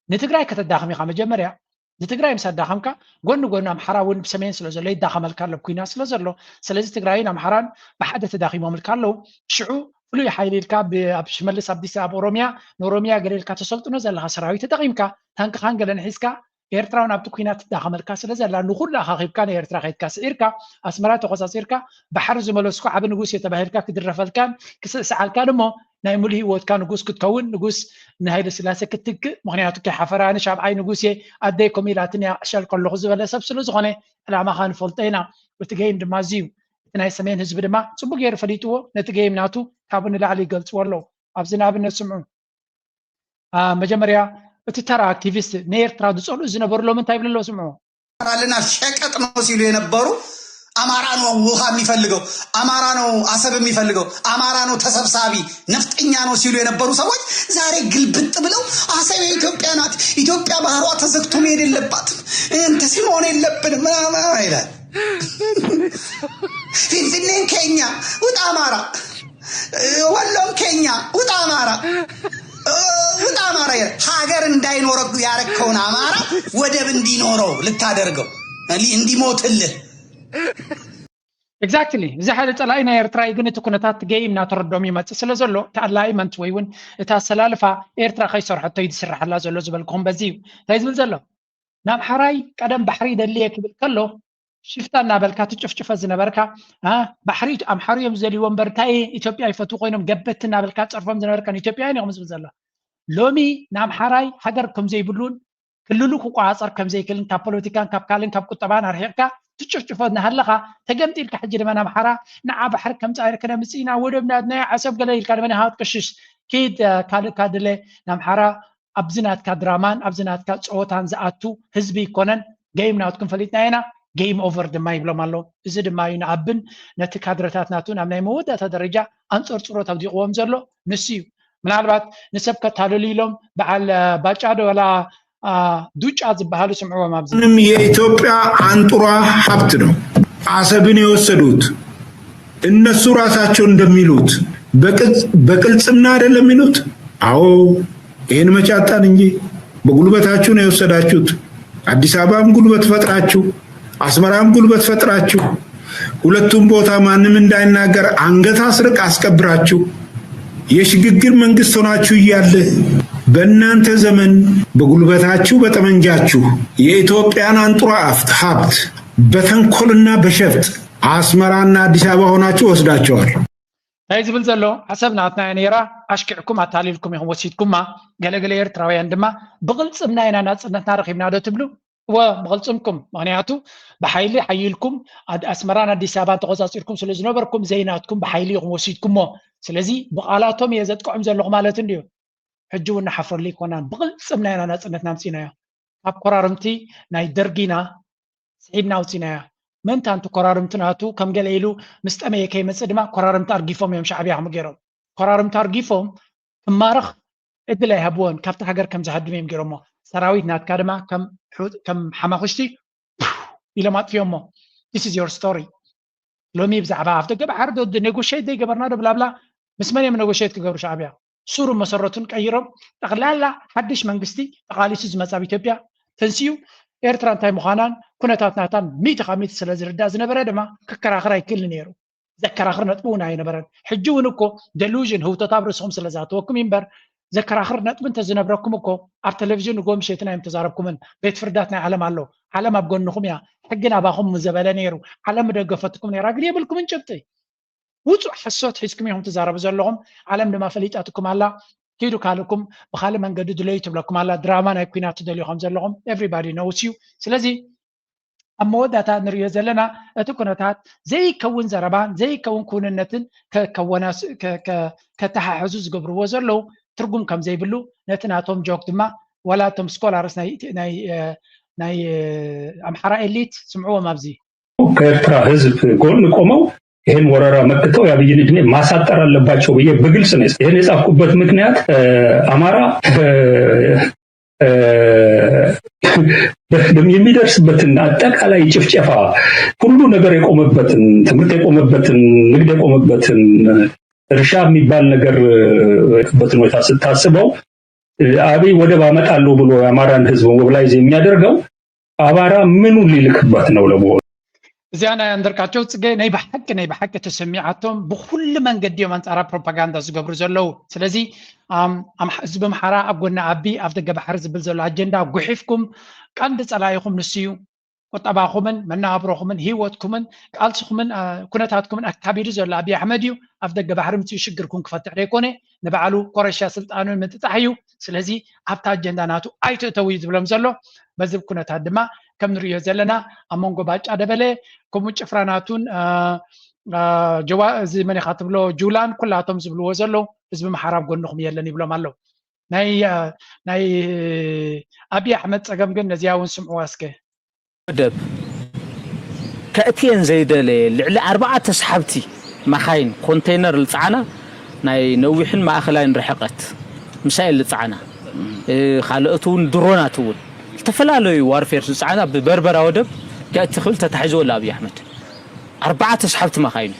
ንትግራይ ከተዳኽም ኢኻ መጀመርያ። ንትግራይ ምስ ኣዳኸምካ ጎኒ ጎኒ ኣምሓራ እውን ብሰሜን ስለ ዘሎ ይዳኸመልካ ኣሎ፣ ኩናት ስለ ዘሎ። ስለዚ ትግራይን ኣምሓራን ብሓደ ተዳኺሞምልካ ኣለዉ። ሽዑ ፍሉይ ሓይሊ ኢልካ ብ- ኣብ ሽመልስ ኣብዲሳ ኣብ ኦሮሚያ ንኦሮሚያ ገለ ኢልካ ተሰልጥኖ ዘለኻ ሰራዊት ተጠቒምካ ታንክኻን ገለን ሒዝካ ኤርትራ እውን ኣብቲ ኩናት ትዳኸመልካ ስለ ዘላ ንኹሉ ኣኻኺብካ ንኤርትራ ከይድካ ስዒርካ ኣስመራ ተቆፃፂርካ ባሕሪ ዝመለስኩ ዓቢ ንጉስ እየ ተባሂልካ ክድረፈልካን ክስዕስዓልካን እሞ ናይ ሙሉ ህይወትካ ንጉስ ክትከውን ንጉስ ንሃይለ ስላሴ ክትትክእ ምክንያቱ ከይሓፈራ ኣነ ሻብዓይ ንጉስ እየ ኣደይ ኮሚላትን እያ ዕሸል ከለኹ ዝበለ ሰብ ስለ ዝኾነ ዕላማኻ ንፈልጦ ኢና። እቲ ገይም ድማ እዚ እዩ። እቲ ናይ ሰሜን ህዝቢ ድማ ፅቡቅ ገይሩ ፈሊጥዎ ነቲ ገይም ናቱ ካብኡ ንላዕሊ ይገልፅዎ ኣለዉ። ኣብዚ ንኣብነት ስምዑ። መጀመርያ እቲ ተራ ኣክቲቪስት ንኤርትራ ዝፀልኡ ዝነበሩ ሎሚ እንታይ ይብሉ ኣለዉ ስምዑ። ኣለና ሸቀጥ ነው ሲሉ የነበሩ አማራ ነው ውሃ የሚፈልገው፣ አማራ ነው አሰብ የሚፈልገው፣ አማራ ነው ተሰብሳቢ ነፍጠኛ ነው ሲሉ የነበሩ ሰዎች ዛሬ ግልብጥ ብለው አሰብ የኢትዮጵያ ናት፣ ኢትዮጵያ ባህሯ ተዘግቶ መሄድ የለባትም፣ እንትን መሆን የለብንም ምናምን ይላል። ፊንፊኔን ከኛ ውጣ አማራ፣ ወሎም ከኛ ውጣ አማራ፣ ውጣ አማራ። ሀገር እንዳይኖረው ያረከውን አማራ ወደብ እንዲኖረው ልታደርገው እንዲሞትልህ Exactly። እዚ ሓደ ፀላኢ ናይ ኤርትራ እዩ፣ ግን እቲ ኩነታት ገይም እናተረዶም ይመፅእ ስለ ዘሎ እቲ ኣላይመንት ወይ እውን እቲ ኣሰላልፋ ኤርትራ ከይሰርሐቶ እዩ ዝስርሐላ ዘሎ ዝበልኩም በዚ እዩ። እንታይ ዝብል ዘሎ? ንኣምሓራይ ቀደም ባሕሪ ይደሊ እየ ክብል ከሎ ሽፍታ እናበልካ ትጭፍጭፎ ዝነበርካ ባሕሪ ኣምሓሩ እዮም ዝደልይዎ እምበር እንታይ ኢትዮጵያ ይፈትዉ ኮይኖም ገበቲ እናበልካ ትፀርፎም ዝነበርካ ንኢትዮጵያውያን ኢኹም ዝብል ዘሎ። ሎሚ ንኣምሓራይ ሃገር ከም ዘይብሉን ክልሉ ክቆፃፀር ከም ዘይክእልን ካብ ፖለቲካን ካብ ካልእን ካብ ቁጠባን ኣርሒቕካ ትጭፍጭፎ እናሃለኻ ተገምጢልካ ሕጂ ድማ ንኣምሓራ ንዓ ባሕሪ ከምፃ ክነምፅእ ኢና ወደብ ናትና ዓሰብ ገለ ኢልካ ድማ ንሃወት ቅሽሽ ኪድ ካልእካ ድለ ንኣምሓራ ኣብዚ ናትካ ድራማን ኣብዚ ናትካ ፀወታን ዝኣቱ ህዝቢ ይኮነን። ገይም ናትኩም ፈሊጥና ኢና፣ ገይም ኦቨር ድማ ይብሎም ኣለዉ። እዚ ድማ እዩ ንኣብን ነቲ ካድረታት ናቱ ናብ ናይ መወዳእታ ደረጃ ኣንፀርፅሮት ኣውዲቕዎም ዘሎ ንሱ እዩ። ምናልባት ንሰብ ከታልሉ ኢሎም በዓል ባጫ ዶ ወላ ዱጫ ዝበሃሉ ስምዕዎም ኣብዚ ንም የኢትዮጵያ አንጡራ ሀብት ነው። አሰብን የወሰዱት እነሱ ራሳቸው እንደሚሉት በቅልጽምና አይደለም የሚሉት። አዎ ይህን መቻጣን እንጂ በጉልበታችሁ ነው የወሰዳችሁት። አዲስ አበባም ጉልበት ፈጥራችሁ፣ አስመራም ጉልበት ፈጥራችሁ፣ ሁለቱም ቦታ ማንም እንዳይናገር አንገት አስርቅ አስቀብራችሁ የሽግግር መንግስት ሆናችሁ እያለ በእናንተ ዘመን በጉልበታችሁ በጠመንጃችሁ የኢትዮጵያን አንጡራ አፍት ሀብት በተንኮልና በሸፍጥ አስመራና አዲስ አበባ ሆናችሁ ወስዳቸዋል። እንታይ ዝብል ዘሎ? ዓሰብ ናትና እያ ነይራ፣ ኣሽኪዕኩም ኣታሊልኩም ኢኹም ወሲድኩማ። ገለገለ ኤርትራውያን ድማ ብቕልጽምና ኢና ናጽነትና ረኺብና ዶ ትብሉ? እወ፣ ብቕልጽምኩም። ምኽንያቱ ብሓይሊ ሓይልኩም ኣድ-፣ ኣስመራን ኣዲስ ኣበባን ተቖጻጺርኩም ስለ ዝነበርኩም ዘይናትኩም ብሓይሊ ኢኹም ወሲድኩሞ። ስለዚ ብቓላቶም እየ ዘጥቅዖም ዘለኹ ማለት እንድዩ። ሕጂ እውን ንሓፍረሉ ኣይኮናን። ብቕልጽምና ኢና ናጽነትና ኣምጺእናዮ። ካብ ኮራርምቲ ናይ ደርጊና ስሒብና ኣውጺናያ። ምእንታን እቲ ኮራርምቲ ናቱ ከም ገለ ኢሉ ምስ ጠመየ ከይመጽእ ድማ ኮራርምቲ ኣርጊፎም እዮም ሻዕብያ ከምኡ ገይሮም። ኮራርምቲ ኣርጊፎም ክማረኽ ዕድል ኣይሃብዎን፣ ካብቲ ሃገር ከም ዝሃድም እዮም ገይሮሞ። ሰራዊት ናትካ ድማ ከም ሑ-፣ ከም ሓማኹሽቲ ኢሎም ኣጥፊኦሞ። This is your story። ሎሚ ብዛዕባ ኣፍ ደገ ባሕሪ ዶ ኔጎሽት ዘይገበርና ዶ ብላብላ ምስ መን እዮም ኔጎሽት ክገብሩ ሻዕብያ? ሱሩ መሰረቱን ቀይሮም ጠቕላላ ሓድሽ መንግስቲ ተቓሊሱ ዝመጽእ ኣብ ኢትዮጵያ ተንሲኡ ኤርትራ እንታይ ምዃናን ኩነታት ናታን ሚእቲ ካብ ሚእቲ ስለ ዝርዳእ ዝነበረ ድማ ክከራኸር ኣይክእልን ነይሩ። ዘከራኽር ነጥቢ እውን ኣይነበረን። ሕጂ እውን እኮ ደሉዥን ህውተት ኣብ ርእስኹም ስለ ዝኣተወኩም እምበር ዘከራኽር ነጥቢ እንተዝነብረኩም እኮ ኣብ ቴሌቪዥን ንጎ ምሸትና እዮም ተዛረብኩምን። ቤት ፍርዳት ናይ ዓለም ኣሎ። ዓለም ኣብ ጎንኹም እያ። ሕግን ኣባኹም ምዘበለ ነይሩ። ዓለም ምደገፈትኩም ነይራ ግን የብልኩምን ጭብጢ። ውጹእ ሓሶት ሒዝኩም ኢኹም ትዛረቡ ዘለኹም። ዓለም ድማ ፈሊጣትኩም ኣላ። ኪዱ ካልእኩም ብኻልእ መንገዲ ድለዩ ትብለኩም ኣላ። ድራማ ናይ ኩናት ትደልዩ ከም ዘለኹም everybody knows you። ስለዚ ኣብ መወዳእታ ንሪኦ ዘለና እቲ ኩነታት ዘይከውን ዘረባን ዘይከውን ክውንነትን ከከወናስ-፣ ከ-፣ ከ-፣ ከተሓሕዙ ዝገብርዎ ዘለዉ ትርጉም ከም ዘይብሉ ነቲ ናቶም ጆክ ድማ ዋላ እቶም ስኮላርስ ናይ፣ ናይ፣ እ፣ ናይ፣ እ፣ ኣምሓራ ኤሊት ስምዕዎም ኣብዚ። ከኤርትራ ህዝብ ጎን ቆመው ይህን ወረራ መክተው የአብይን እድሜ ማሳጠር አለባቸው ብዬ በግልጽ ነው ይህን የጻፍኩበት ምክንያት። እ፣ አማራ እ፣ እ፣ የሚደርስበትን አጠቃላይ ጭፍጨፋ፣ ሁሉ ነገር የቆመበትን፣ ትምህርት የቆመበትን፣ ንግድ የቆመበትን፣ እርሻ የሚባል ነገር የቆመበትን ሁኔታ ስታስበው፣ እ፣ አብይ ወደብ አመጣለሁ ብሎ የአማራን ህዝብ ሞቢላይዝ የሚያደርገው አማራ ምኑን ሊልክበት ነው ለመሆኑ? እዚኣ ናይ ኣንደርቃቸው ጽገ ናይ ብሓቂ ናይ ብሓቂ ተሰሚዓቶም ብኩሉ መንገዲ እዮም ኣንጻራ ፕሮፓጋንዳ ዝገብሩ ዘለዉ። ስለዚ ኣም፣ ኣም፣ ህዝቢ ኣምሓራ ኣብ ጎኒ ኣቢ ኣብ ደገ ባሕሪ ዝብል ዘሎ ኣጀንዳ ጉሒፍኩም ቀንዲ ጸላኢኹም ንሱ እዩ። ቁጠባኹምን መነባብሮኹምን ህይወትኩምን ቃልስኹምን አ፣ ኩነታትኩምን ኣካቢዱ ዘሎ ኣብይ ኣሕመድ እዩ። ኣብ ደገ ባሕሪ ምፅኡ ሽግርኩም ክፈትሕ ዘይኮነ ንባዕሉ ኮረሻ ስልጣኑ ምጥጣሕ እዩ። ስለዚ ኣብታ ኣጀንዳ ናቱ ኣይትእተው እዩ ዝብሎም ዘሎ። በዚ ኩነታት ድማ ከም ንርእዮ ዘለና ኣብ መንጎ ባጫ ደበለ ከምኡ ጭፍራ ናቱን አ፣ አ፣ ጀዋ-፣ እዚ መን ኢኻ ትብሎ ጁላን ኩላቶም ዝብልዎ ዘለዉ ህዝቢ ኣምሓራ ኣብ ጎንኹም የለን ይብሎም ኣለዉ። ናይ አ፣ ናይ ኣብይ ኣሕመድ ፀገም ግን ነዚኣ እውን ስምዕዋ እስከ። ወደብ ከእትየን ዘይደለየ ልዕሊ ኣርባዕተ ሰሓብቲ መኻይን ኮንተይነር ዝፀዓና ናይ ነዊሕን ማእኸላይን ርሕቐት ሚሳኤል ዝፀዓና እ፣ ካልኦት እውን ድሮናት እውን ዝተፈላለዩ ዋርፌር ዝፀዓና ብበርበራ ወደብ ከእቲ ክብል ተታሒዝዎ ኣሎ ኣብይ ኣሕመድ ኣርባዕተ ሰሓብቲ መኻይን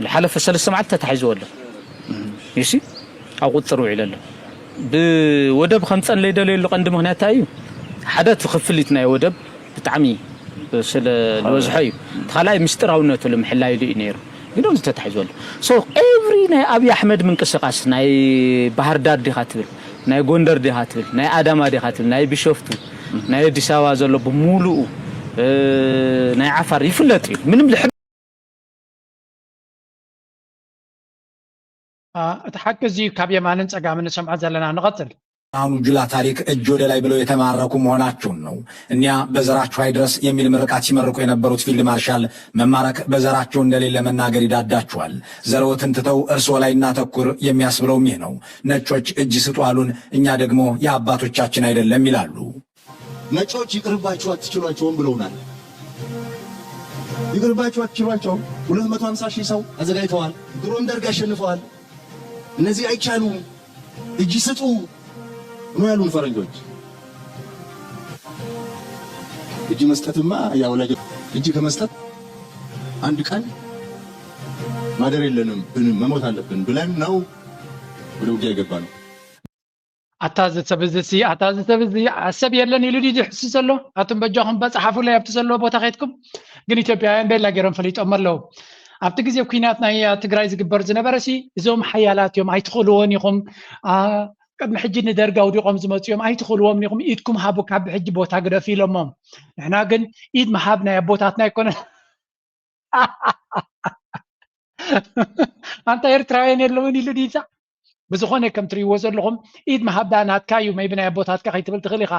ዝሓለፈ ሰለስተ መዓልቲ ተታሒዝዎ ኣሎ። ይሲ ኣብ ቁፅር ውዒሉ ኣሎ። ብወደብ ከምፀን ለይደለየሉ ቀንዲ ምክንያት እንታይ እዩ? ሓደ እቲ ክፍሊት ናይ ወደብ ብጣዕሚ ስለ ዝበዝሖ እዩ። እቲ ካልኣይ ምስጢራውነቱ ንምሕላይሉ እዩ ነይሩ። ግን ኣብዚ ተታሒዙ ኣሎ። So every ናይ ኣብይ ኣሕመድ ምንቅስቃስ ናይ ባህር ዳር ዲኻ ትብል፣ ናይ ጎንደር ዲኻ ትብል፣ ናይ ኣዳማ ዲኻ ትብል፣ ናይ ቢሾፍቱ፣ ናይ ኣዲስ ኣበባ ዘሎ ብምሉኡ እ፣ ናይ ዓፋር ይፍለጥ እዩ። ምንም ልሕብ አ፣ እቲ ሓቂ እዚ እዩ። ካብ የማንን ጸጋምን ንሰምዖ ዘለና። ንቐጽል። አሁኑ ጅላ ታሪክ እጅ ወደ ላይ ብለው የተማረኩ መሆናቸውን ነው። እኒያ በዘራችሁ አይድረስ የሚል ምርቃት ሲመርቁ የነበሩት ፊልድ ማርሻል መማረክ በዘራቸው እንደሌለ መናገር ይዳዳችኋል። ዘረዎትን ትተው እርስዎ ላይ እናተኩር የሚያስብለውም ይህ ነው። ነጮች እጅ ስጡ አሉን፣ እኛ ደግሞ የአባቶቻችን አይደለም ይላሉ። ነጮች ይቅርባችሁ አትችሏቸውም ብለውናል። ይቅርባችሁ አትችሏቸውም። ሁለት መቶ ሃምሳ ሺህ ሰው አዘጋጅተዋል። ድሮም ደርግ አሸንፈዋል። እነዚህ አይቻሉም፣ እጅ ስጡ ነው ያሉን ፈረንጆች። እጅ መስጠትማ ያው ለጀ-፣ እጅ ከመስጠት አንድ ቀን ማደር የለንም፣ ብን-፣ መሞት አለብን ብለን ነው ወደ ውጊያ የገባነው። ኣታ እዚ ሰብ እዚ ሲ፣ ኣታ እዚ ሰብ እዚ ሰብ የለን ኢሉ ድዩ ዝሕሱ ዘሎ? ኣቱም በጃኹም በጽሓፉለይ ኣብቲ ዘለዎ ቦታ ከይድኩም። ግን ኢትዮጵያውያን ቤላ ገይሮም ፈሊጦም ኣለዉ። ኣብቲ ግዜ ኲናት ናይ ትግራይ ዝግበር ዝነበረ ሲ እዞም ሓያላት እዮም ኣይትኽእልዎን ኢኹም። አ፣ ቅድሚ ሕጂ ንደርግ ኣውዲቖም ዝመፁ እዮም ኣይትኽእልዎም ኢኹም ኢድኩም ሃቡ ካብ ሕጂ ቦታ ግደፉ ኢሎሞም። ንሕና ግን ኢድ ምሃብ ናይ ኣቦታትና ኣይኮነን። ኣንታ ኤርትራውያን የለውን ኢሉ ድዩ? ብዝኾነ ከም ትርእይዎ ዘለኹም ኢድ ምሃብ ደኣ ናትካ እዩ፣ maybe ናይ ኣቦታትካ ከይትብል ትኽእል ኢኻ።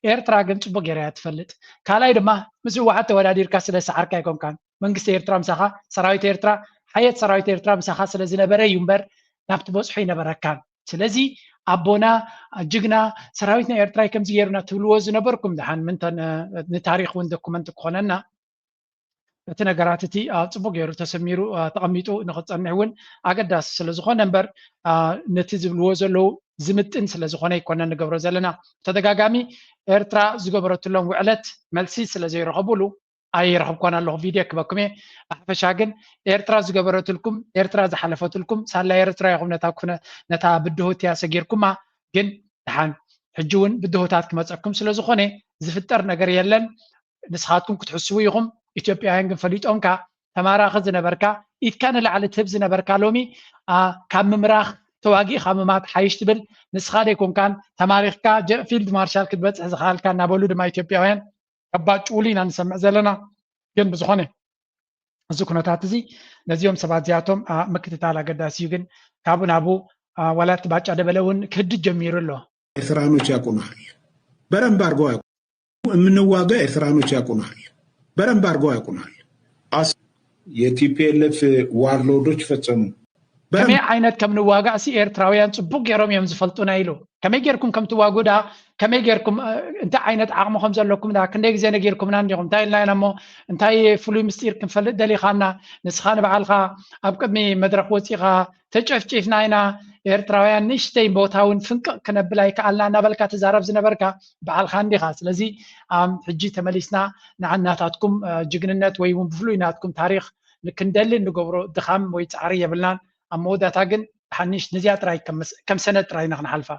ኤርትራ ግን ጽቡቕ ገይራ እያ ትፈልጥ። ካልኣይ ድማ ምስ ህወሓት ተወዳዲርካ ስለ ዝሰዓርካ ኣይኮንካን። መንግስቲ ኤርትራ ምሳኻ፣ ሰራዊት ኤርትራ፣ ሓየት ሰራዊት ኤርትራ ምሳኻ ስለ ዝነበረ እዩ እምበር ናብ ትበጽሖ ኣይነበረካን። ስለዚ ኣቦና ጅግና ሰራዊት ናይ ኤርትራ ከምዚ ገይሩና ትብልዎ ዝነበርኩም ደሓን ምንተ ንታሪኽ እውን ዶኩመንት ክኾነና እቲ ነገራት እቲ ጽቡቅ ገይሩ ተሰሚሩ ተቐሚጡ ንክፀንሕ እውን ኣገዳሲ ስለዝኾነ እምበር ነቲ ዝብልዎ ዘለዉ ዝምጥን ስለዝኾነ ኣይኮነን ንገብሮ ዘለና። ተደጋጋሚ ኤርትራ ዝገበረትሎም ውዕለት መልሲ ስለዘይረኸቡሉ ኣይረኸብኳን ኣለኹ ቪድዮ ክበኩም እየ። ብሓፈሻ ግን ኤርትራ ዝገበረትልኩም ኤርትራ ዝሓለፈትልኩም ሳላ ኤርትራ ኢኹም ነታ ብድሆት እያ ሰጊርኩማ። ግን ደሓን ሕጂ እውን ብድሆታት ክመፀኩም ስለዝኾነ ዝፍጠር ነገር የለን። ንስኻትኩም ክትሕስቡ ኢኹም። ኢትዮጵያውያን ግን ፈሊጦምካ ተማራኺ ዝነበርካ ኢድካ ንላዕሊ ትህብ ዝነበርካ ሎሚ ካብ ምምራኽ ተዋጊእኻ ምማት ሓይሽ ትብል ንስኻ ደይኮንካን ተማሪኽካ ፊልድ ማርሻል ክትበፅሕ ዝኽኣልካ እናበሉ ድማ ኢትዮጵያውያን ከባጭውሉ ኢና ንሰምዕ ዘለና። ግን ብዝኾነ እዚ ኩነታት እዚ ነዚኦም ሰባት እዚኣቶም ምክትታል ኣገዳሲ እዩ። ግን ካብኡ ናብኡ ዋላ እቲ ባጫ ደበለ እውን ክህድድ ጀሚሩ ኣሎ። ኤርትራኖች ያውቁናል በደንብ አድርገው የምንዋጋ ኤርትራኖች ያውቁናል በደንብ አድርገው ያውቁናል። የ ቲ ፒ ኤል ኤፍ ዋርሎዶች ፈጸሙ። ከመይ ዓይነት ከም ንዋጋእ ሲ ኤርትራውያን ጽቡቅ ገይሮም እዮም ዝፈልጡና ኢሉ ከመይ ጌርኩም ከም ትዋጉ ዳ ከመይ ጌርኩም እንታይ ዓይነት ዓቕሚ ከም ዘለኩም ዳ ክንደይ ግዜ ነጊርኩምና እንዲኹም እንታይ ኢልና ኢና እሞ እንታይ ፍሉይ ምስጢር ክንፈልጥ ደሊኻና ንስኻ ንባዕልኻ ኣብ ቅድሚ መድረኽ ወፂኻ ተጨፍጪፍና ኢና ኤርትራውያን ንእሽተይ ቦታ እውን ፍንቅቕ ክነብል ኣይከኣልና እናበልካ ትዛረብ ዝነበርካ በዓልካ እንዲኻ ስለዚ ሕጂ ተመሊስና ንዓናታትኩም ጅግንነት ወይ እውን ብፍሉይ ናትኩም ታሪኽ ክንደሊ እንገብሮ ድኻም ወይ ፃዕሪ የብልናን ኣብ መወዳእታ ግን ሓኒሽ ነዚኣ ጥራይ ከም ሰነድ ጥራይ ኢና ክንሓልፋ።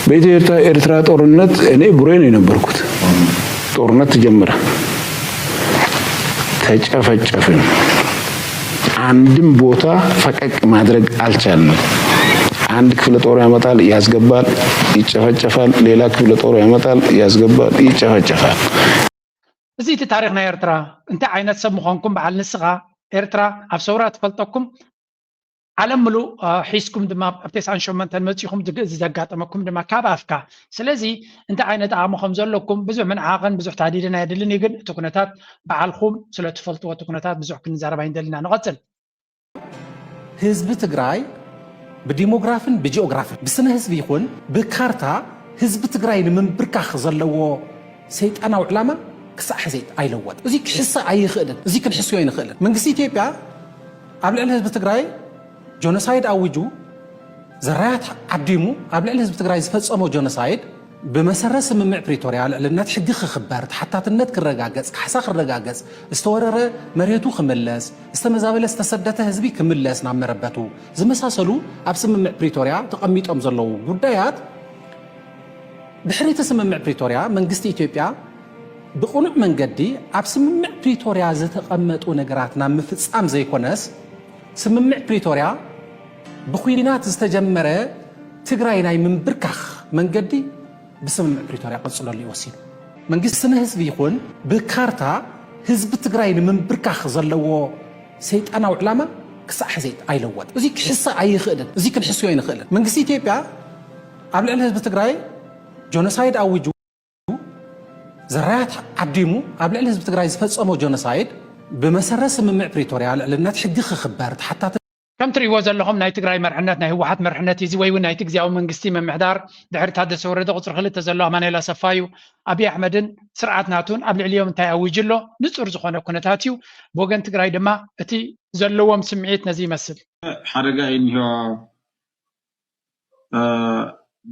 በኢትዮ ኤርትራ ጦርነት እኔ ቡሬ ነው የነበርኩት። ጦርነት ተጀመረ፣ ተጨፈጨፍን። አንድም ቦታ ፈቀቅ ማድረግ አልቻልንም። አንድ ክፍለ ጦር ያመጣል፣ ያስገባል፣ ይጨፈጨፋል። ሌላ ክፍለ ጦር ያመጣል፣ ያስገባል፣ ይጨፈጨፋል። እዚ እቲ ታሪኽ ናይ ኤርትራ እንታይ ዓይነት ሰብ ምዃንኩም በዓል ንስኻ ኤርትራ ኣብ ሰውራ ትፈልጠኩም ዓለም ምሉእ ሒዝኩም ድማ ኣብ ተስዓን ሸሞንተን መፂኹም እዚ ዘጋጠመኩም ድማ ካብ ኣፍካ ስለዚ እንታይ ዓይነት ዓቕሚ ከም ዘለኩም ብዙሕ ምንዓቕን ብዙሕ ታዲድን ኣየድልን እዩ ግን እቲ ኩነታት በዓልኩም ስለ ትፈልጥዎ እቲ ኩነታት ብዙሕ ክንዛረብ ኣይንደልና ንቐፅል ህዝቢ ትግራይ ብዲሞግራፍን ብጂኦግራፍን ብስነ ህዝቢ ይኹን ብካርታ ህዝቢ ትግራይ ንምንብርካኽ ዘለዎ ሰይጣናዊ ዕላማ ክሳዕ ሕዚ ኣይለወጥ። እዚ ክሕሰ ኣይኽእልን። እዚ ክንሕስዮ ኣይንኽእልን። መንግስቲ ኢትዮጵያ ኣብ ልዕሊ ህዝቢ ትግራይ ጆኖሳይድ ኣዊጁ ዘራያት ዓዲሙ ኣብ ልዕሊ ህዝቢ ትግራይ ዝፈፀሞ ጆኖሳይድ ብመሰረት ስምምዕ ፕሪቶርያ ልዕልነት ሕጊ ክኽበር፣ ተሓታትነት ክረጋገፅ፣ ካሕሳ ክረጋገፅ፣ ዝተወረረ መሬቱ ክምለስ፣ ዝተመዛበለ ዝተሰደተ ህዝቢ ክምለስ ናብ መረበቱ ዝመሳሰሉ ኣብ ስምምዕ ፕሪቶርያ ተቐሚጦም ዘለዉ ጉዳያት ድሕሪ እቲ ስምምዕ ፕሪቶርያ መንግስቲ ኢትዮጵያ ብቕኑዕ መንገዲ ኣብ ስምምዕ ፕሪቶርያ ዝተቐመጡ ነገራት ናብ ምፍፃም ዘይኮነስ ስምምዕ ፕሪቶርያ ብኩናት ዝተጀመረ ትግራይ ናይ ምንብርካኽ መንገዲ ብስምምዕ ፕሪቶርያ ቀፅለሉ እዩ ወሲኑ። መንግስቲ ስነ ህዝቢ ይኹን ብካርታ ህዝቢ ትግራይ ንምንብርካኽ ዘለዎ ሰይጣናዊ ዕላማ ክሳዕ ሕዚ ኣይለወጥ። እዚ ክሕሰ ኣይኽእልን። እዚ ክንሕስዮ ኣይንኽእልን። መንግስቲ ኢትዮጵያ ኣብ ልዕሊ ህዝቢ ትግራይ ጆኖሳይድ ኣዊጁ ዘራያት ዓዲሙ ኣብ ልዕሊ ህዝቢ ትግራይ ዝፈፀሞ ጆኖሳይድ ብመሰረት ስምምዕ ፕሪቶርያ ልዕልነት ሕጊ ክኽበር ተሓታቲ ከም ትርእይዎ ዘለኹም ናይ ትግራይ መርሕነት ናይ ህወሓት መርሕነት እዩ እዚ ወይ እውን ናይቲ ግዜያዊ መንግስቲ ምምሕዳር ድሕሪ ታደሰ ወረደ ቁፅሪ ክልተ ዘሎ ኣማኑኤል ኣሰፋ እዩ። ኣብይ ኣሕመድን ስርዓት ናቱን ኣብ ልዕሊኦም እንታይ ኣዊጁ ኣሎ ንፁር ዝኾነ ኩነታት እዩ። ብወገን ትግራይ ድማ እቲ ዘለዎም ስምዒት ነዚ ይመስል። ሓደጋ እዩ እኒሆ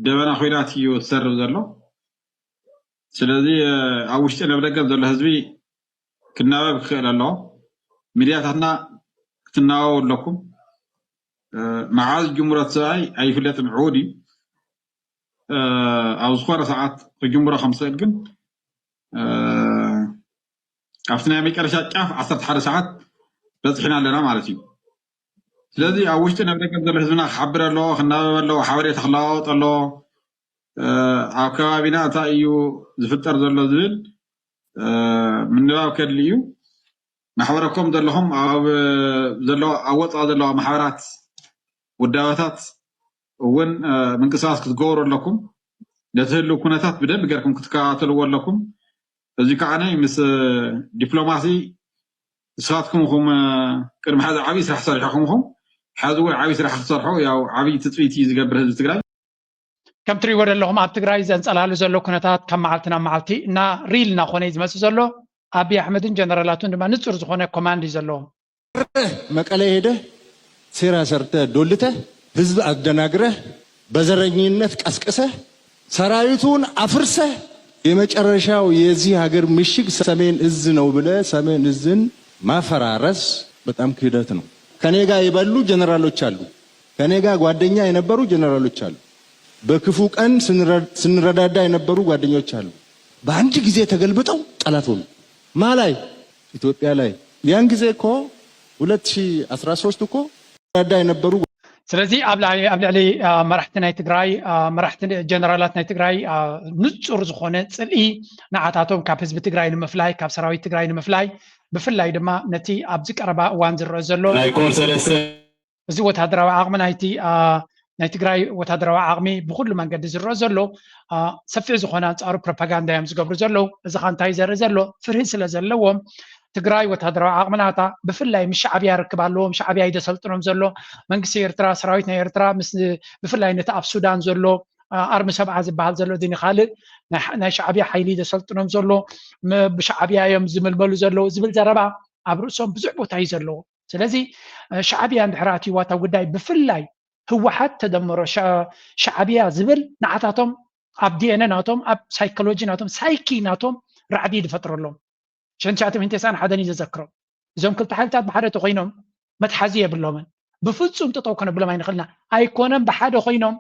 ደበና ኲናት እዩ ዝሰርብ ዘሎ። ስለዚ ኣብ ውሽጥን ኣብ ደገን ዘሎ ህዝቢ ክናበብ ክኽእል ኣለዎ። ሚድያታትና ክትናበቡ ኣለኩም። መዓዝ ጅምሮ እቲ ሰብኣይ ኣይፍለጥን፣ ዕዉድ እዩ። ኣብ ዝኾነ ሰዓት ክጅምሮ ከም ዝኽእል ግን ኣብቲ ናይ መጨረሻ ጫፍ ዓሰርተ ሓደ ሰዓት በፂሕና ኣለና ማለት እዩ። ስለዚ ኣብ ውሽጥን ኣብ ደገን ዘሎ ህዝብና ክሓብር ኣለዎ፣ ክናበብ ኣለዎ፣ ሓበሬታ ክለዋወጥ ኣለዎ። ኣብ ከባቢና እንታይ እዩ ዝፍጠር ዘሎ ዝብል ምንባብ ከድሊ እዩ። ማሕበረኮም ዘለኹም ኣብ ዘለዋ ኣብ ወፃኢ ዘለዋ ማሕበራት ውዳበታት እውን ምንቅስቃስ ክትገብሩ ኣለኩም። ነቲ ህልው ኩነታት ብደንብ ጌርኩም ክትከታተልዎ ኣለኩም። እዚ ከዓ ናይ ምስ ዲፕሎማሲ ንስኻትኩም ኢኹም ቅድሚ ሕዚ ዓብዪ ስራሕ ሰሪሕኹም ኢኹም። ሕዚ እውን ዓብዪ ስራሕ ክትሰርሑ ያው ዓብዪ ትፅቢት እዩ ዝገብር ህዝቢ ትግራይ። ከም ትሪእዎ ዘለኹም ኣብ ትግራይ ዘንፀላሉ ዘሎ ኩነታት ካብ መዓልቲ ናብ መዓልቲ እና ሪል እናኾነ እዩ ዝመፅእ ዘሎ። ኣብይ ኣሕመድን ጀነራላቱን ድማ ንፁር ዝኾነ ኮማንድ እዩ ዘለዎም። መቀለ ሄደህ ሴራ ሰርተህ ዶልተህ ህዝብ አደናግረህ በዘረኝነት ቀስቅሰህ ሰራዊቱን አፍርሰህ የመጨረሻው የዚህ ሀገር ምሽግ ሰሜን እዝ ነው ብለህ ሰሜን እዝን ማፈራረስ በጣም ክህደት ነው። ከኔ ጋር የበሉ ጀነራሎች አሉ። ከኔ ጋር ጓደኛ የነበሩ ጀነራሎች አሉ። በክፉ ቀን ስንረዳዳ የነበሩ ጓደኞች አሉ። በአንድ ጊዜ ተገልብጠው ጠላት ሆኑ። ማ ላይ? ኢትዮጵያ ላይ። ያን ጊዜ እኮ ሁለት ሺህ አስራ ሶስት እኮ ረዳ የነበሩ ስለዚ ኣብ ልዕሊ መራሕቲ ናይ ትግራይ መራሕቲ ጀነራላት ናይ ትግራይ ንፁር ዝኾነ ፅልኢ ንዓታቶም ካብ ህዝቢ ትግራይ ንምፍላይ ካብ ሰራዊት ትግራይ ንምፍላይ ብፍላይ ድማ ነቲ ኣብዚ ቀረባ እዋን ዝረአ ዘሎ እዚ ወታደራዊ ዓቕሚ ናይቲ ናይ ትግራይ ወታደራዊ ዓቕሚ ብኩሉ መንገዲ ዝረአ ዘሎ ሰፊሕ ዝኾነ ኣንፃሩ ፕሮፓጋንዳ እዮም ዝገብሩ ዘለዉ። እዚ ኸ እንታይ ዘርኢ ዘሎ? ፍርሂ ስለ ዘለዎም ትግራይ ወታደራዊ ዓቕሚ ናታ ብፍላይ ምስ ሻዕብያ ርክብ ኣለዎም። ሻዕብያ እዩ ዘሰልጥኖም ዘሎ። መንግስቲ ኤርትራ፣ ሰራዊት ናይ ኤርትራ ምስ ብፍላይ ነቲ ኣብ ሱዳን ዘሎ ኣርሚ ሰብዓ ዝበሃል ዘሎ እዚ ንኻልእ ናይ ሻዕብያ ሓይሊ ዘሰልጥኖም ዘሎ ብሻዕብያ እዮም ዝምልመሉ ዘለዉ ዝብል ዘረባ ኣብ ርእሶም ብዙሕ ቦታ እዩ ዘለዎ። ስለዚ ሻዕብያ እንድሕር ኣትይዋ እታ ጉዳይ ብፍላይ ህወሓት ተደምሮ ሻዕብያ ዝብል ንዓታቶም ኣብ ዲኤንኤ ናቶም ኣብ ሳይኮሎጂ ናቶም ሳይኪ ናቶም ራዕዲ ዝፈጥረሎም ሽሕን ትሽዓተ ሚእትን ተስዓን ሓደን እዩ ዘዘክሮም። እዞም ክልተ ሓይልታት ብሓደ ተኮይኖም መትሓዚ የብሎምን። ብፍፁም ጠጠው ከነብሎም ኣይንኽእልና። ኣይኮነን ብሓደ ኮይኖም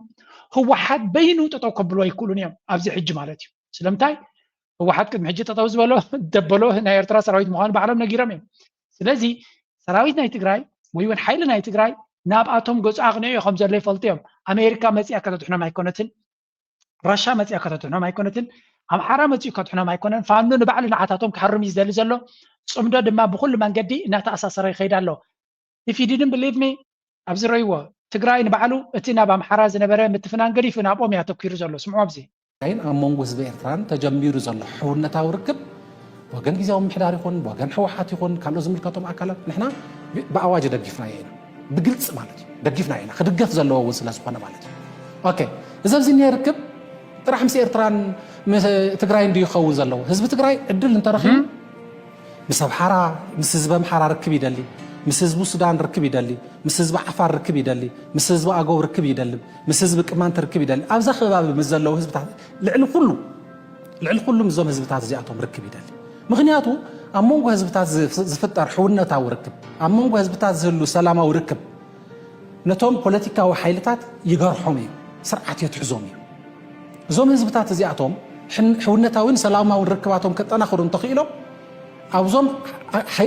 ህወሓት በይኑ ጠጠው ከብልዎ ኣይክእሉን እዮም ኣብዚ ሕጂ ማለት እዩ። ስለምንታይ ህወሓት ቅድሚ ሕጂ ጠጠው ዝበሎ ደበሎ ናይ ኤርትራ ሰራዊት ምዃኑ ባዕሎም ነጊሮም እዮም። ስለዚ ሰራዊት ናይ ትግራይ ወይ እውን ሓይሊ ናይ ትግራይ ናብኣቶም ገፁ ኣቕኒዑ ከም ዘሎ ይፈልጡ እዮም። ኣሜሪካ መፂኣ ከተድሕኖም ኣይኮነትን፣ ራሻ መፂኣ ከተድሕኖም ኣይኮነትን፣ ኣምሓራ መፂኡ ከድሕኖም ኣይኮነን። ፋኖ ንባዕሉ ንዓታቶም ክሃርም እዩ ዝደሊ ዘሎ። ፅምዶ ድማ ብኩሉ መንገዲ እናተኣሳሰረ ይኸይድ ኣሎ። If you didn't believe me ኣብዚ ረይዎ ትግራይ ንባዕሉ እቲ ናብ ኣምሓራ ዝነበረ ምትፍናን ገዲፉ ናብኦም እዩ ኣተኪሩ ዘሎ። ስምዑ ኣብዚ ትግራይን ኣብ መንጎ ህዝቢ ኤርትራን ተጀሚሩ ዘሎ ሕውነታዊ ርክብ ብወገን ግዝያዊ ምምሕዳር ይኹን ብወገን ህወሓት ይኹን ካልኦት ዝምልከቶም ኣካላት ንሕና ብኣዋጅ ደጊፍናዮ ኢና። ብግልፂ ማለት እዩ ደጊፍናዮ ኢና። ክድገፍ ዘለዎ እውን ስለ ዝኾነ ማለት እዩ። ኦኬ፣ እዚ ኣብዚ እኒሀ ርክብ ጥራሕ ምስ ኤርትራን ትግራይን ድዩ ክኸውን ዘለዎ? ህዝቢ ትግራይ ዕድል እንተረኺቡ ምስ ኣምሓራ፣ ምስ ህዝቢ ኣምሓራ ርክብ ይደሊ፣ ምስ ህዝቢ ሱዳን ርክብ ይደሊ፣ ምስ ህዝቢ ዓፋር ርክብ ይደሊ፣ ምስ ህዝቢ ኣገው ርክብ ይደሊ፣ ምስ ህዝቢ ቅማንት ርክብ ይደሊ። ኣብዛ ከባቢ ምስ ዘለዉ ህዝብታት ልዕሊ ኩሉ ልዕሊ ኩሉ ምስዞም ህዝብታት እዚኣቶም ርክብ ይደሊ። ምኽንያቱ ኣብ መንጎ ህዝብታት ዝፍጠር ሕውነታዊ ርክብ፣ ኣብ መንጎ ህዝብታት ዝህሉ ሰላማዊ ርክብ ነቶም ፖለቲካዊ ሓይልታት ይገርሖም እዩ፣ ስርዓት የትሕዞም እዩ። እዞም ህዝብታት እዚኣቶም ሕውነታዊን ሰላማዊን ርክባቶም ከጠናኽሩ እንተኽኢሎም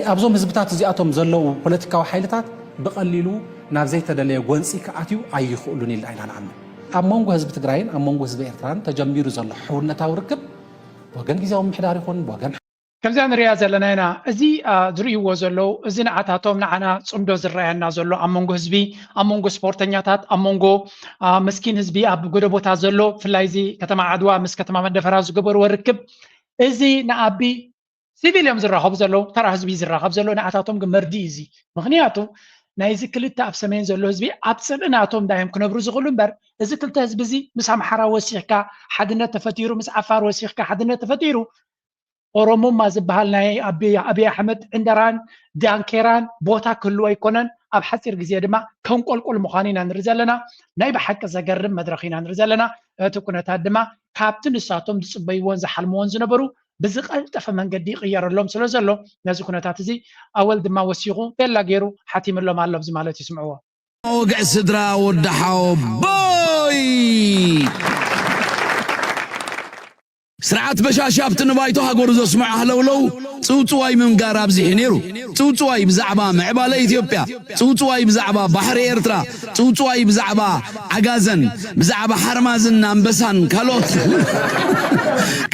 ኣብዞም ህዝብታት እዚኣቶም ዘለዉ ፖለቲካዊ ሓይልታት ብቐሊሉ ናብ ዘይተደለየ ጎንፂ ክኣትዩ ኣይኽእሉን ኢልና ኢና ንኣምን። ኣብ መንጎ ህዝቢ ትግራይን ኣብ መንጎ ህዝቢ ኤርትራን ተጀሚሩ ዘሎ ሕውነታዊ ርክብ ብወገን ግዝያዊ ምምሕዳር ይኹን ብወገን ከምዚኣ ንሪኣ ዘለና ኢና። እዚ ዝርእይዎ ዘለዉ እዚ ንዓታቶም ንዓና ፅምዶ ዝረኣየና ዘሎ ኣብ መንጎ ህዝቢ ኣብ መንጎ ስፖርተኛታት ኣብ መንጎ መስኪን ህዝቢ ኣብ ጎደቦታት ዘሎ ብፍላይ እዚ ከተማ ዓድዋ ምስ ከተማ መንደፈራ ዝገበርዎ ርክብ እዚ ንኣቢ ሲቪል እዮም ዝራኸቡ ዘለዉ፣ ተራ ህዝቢ ዝራኸብ ዘለዉ፣ ንዓታቶም ግን መርድእ እዩ እዚ። ምኽንያቱ ናይዚ ክልተ ኣብ ሰሜን ዘሎ ህዝቢ ኣብ ፅልኢ ናቶም ዳ እዮም ክነብሩ ዝኽእሉ እምበር እዚ ክልተ ህዝቢ እዚ ምስ ኣምሓራ ወሲኽካ ሓድነት ተፈጢሩ፣ ምስ ዓፋር ወሲኽካ ሓድነት ተፈጢሩ፣ ኦሮሞማ ዝበሃል ናይ ኣብይ ኣሕመድ ዕንደራን ዳንኬራን ቦታ ክህልዎ ኣይኮነን። ኣብ ሓፂር ግዜ ድማ ከንቆልቁል ምዃኑ ኢና ንርኢ ዘለና። ናይ ብሓቂ ዘገርም መድረኽ ኢና ንርኢ ዘለና። እቲ ኩነታት ድማ ካብቲ ንሳቶም ዝፅበይዎን ዝሓልምዎን ዝነበሩ ብዝቐልጠፈ መንገዲ ይቕየረሎም ስለ ዘሎ ነዚ ኩነታት እዚ ኣወል ድማ ወሲኹ ቤላ ገይሩ ሓቲምሎም ኣሎ ኣብዚ ማለት ይስምዕዎ። ወግዕ ስድራ ወዲ ሓወቦይ ስርዓት በሻሻ ኣብቲ ንባይቶ ሃገሩ ዘስምዖ ሃለውለው ጽውጽዋይ ምንጋር ኣብዚሑ ነይሩ። ጽውጽዋይ ብዛዕባ ምዕባለ ኢትዮጵያ፣ ጽውጽዋይ ብዛዕባ ባሕሪ ኤርትራ፣ ጽውጽዋይ ብዛዕባ ዓጋዘን፣ ብዛዕባ ሓርማዝን ኣንበሳን ካልኦት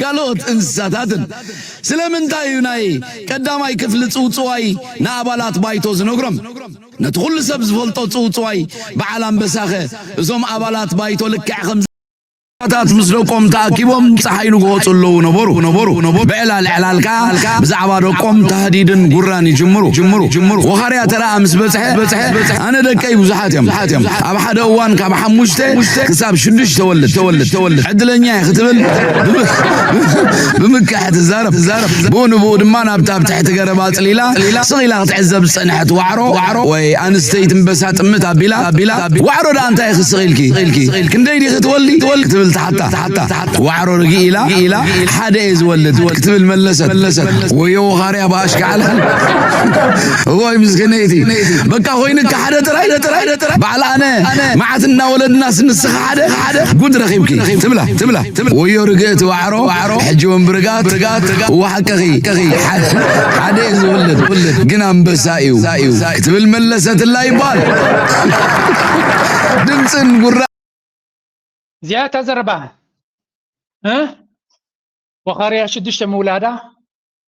ካልኦት እንስሳታትን። ስለምንታይ እዩ ናይ ቀዳማይ ክፍሊ ጽውጽዋይ ንኣባላት ባይቶ ዝነግሮም? ነቲ ኩሉ ሰብ ዝፈልጦ ጽውጽዋይ በዓል ኣንበሳኸ እዞም ኣባላት ባይቶ ልክዕ ከም ታት ምስ ደቆም ተኣኪቦም ጸሓይ ንግሆ ጽለዉ ነበሩ ነበሩ ነበሩ። ብዕላል ዕላል ከኣ ብዛዕባ ደቆም ታህዲድን ጉራን ይጅምሩ ጅምሩ ጅምሩ። ወኻርያ ተረኣ ምስ በጽሐ በጽሐ ኣነ ደቀይ ብዙሓት እዮም። ኣብ ሓደ እዋን ካብ ሓሙሽተ ክሳብ ሽዱሽተ ተወልድ ተወልድ ተወልድ ዕድለኛ እየ ክትብል ብም- ብምክሕ ትዛረብ ትዛረብ። ብኡ ንብኡ ድማ ናብታ ኣብ ትሕቲ ገረባ ጽሊላ ስቕ ኢላ ክትዕዘብ ዝጸንሐት ዋዕሮ ዋዕሮ ወይ ኣንስተይቲ እምበሳ ጥምት ኣቢላ ኣቢላ ዋዕሮ ደኣ እንታይ ክስቕ ኢልኪ ኢልኪ ክንደይ ዲኺ ትወልዲ ትወልዲ ክትብል ትሓታ ትሓታ። ዋዕሮ ርግእ ኢላ ኢላ ሓደ እየ ዝወልድ ክትብል መለሰት መለሰት። ወዮ ወኻርያ ብኣሽካዕላል እዋይ ምስኪነይቲ በቃ ኮይንካ ሓደ ጥራይ ጥራይ ጥራይ በዓል ኣነ መዓት እናወለድናስ ንስኻ ሓደ ሓደ ጉድ ረኺብኪ ትብላ ትብላ። ወዮ ርግእቲ ዋዕሮ ዋዕሮ ሕጂ እውን ብርጋት ብርጋት እዋ ሓቅኺ ሓቅኺ ሓደ ሓደ እዩ ዝውልድ ግን ኣንበሳ እዩ ክትብል መለሰትላ ይበሃል። ድምፅን ጉራ እዚኣ እታ ዘረባ እ ወኻርያ ሽዱሽተ ምውላዳ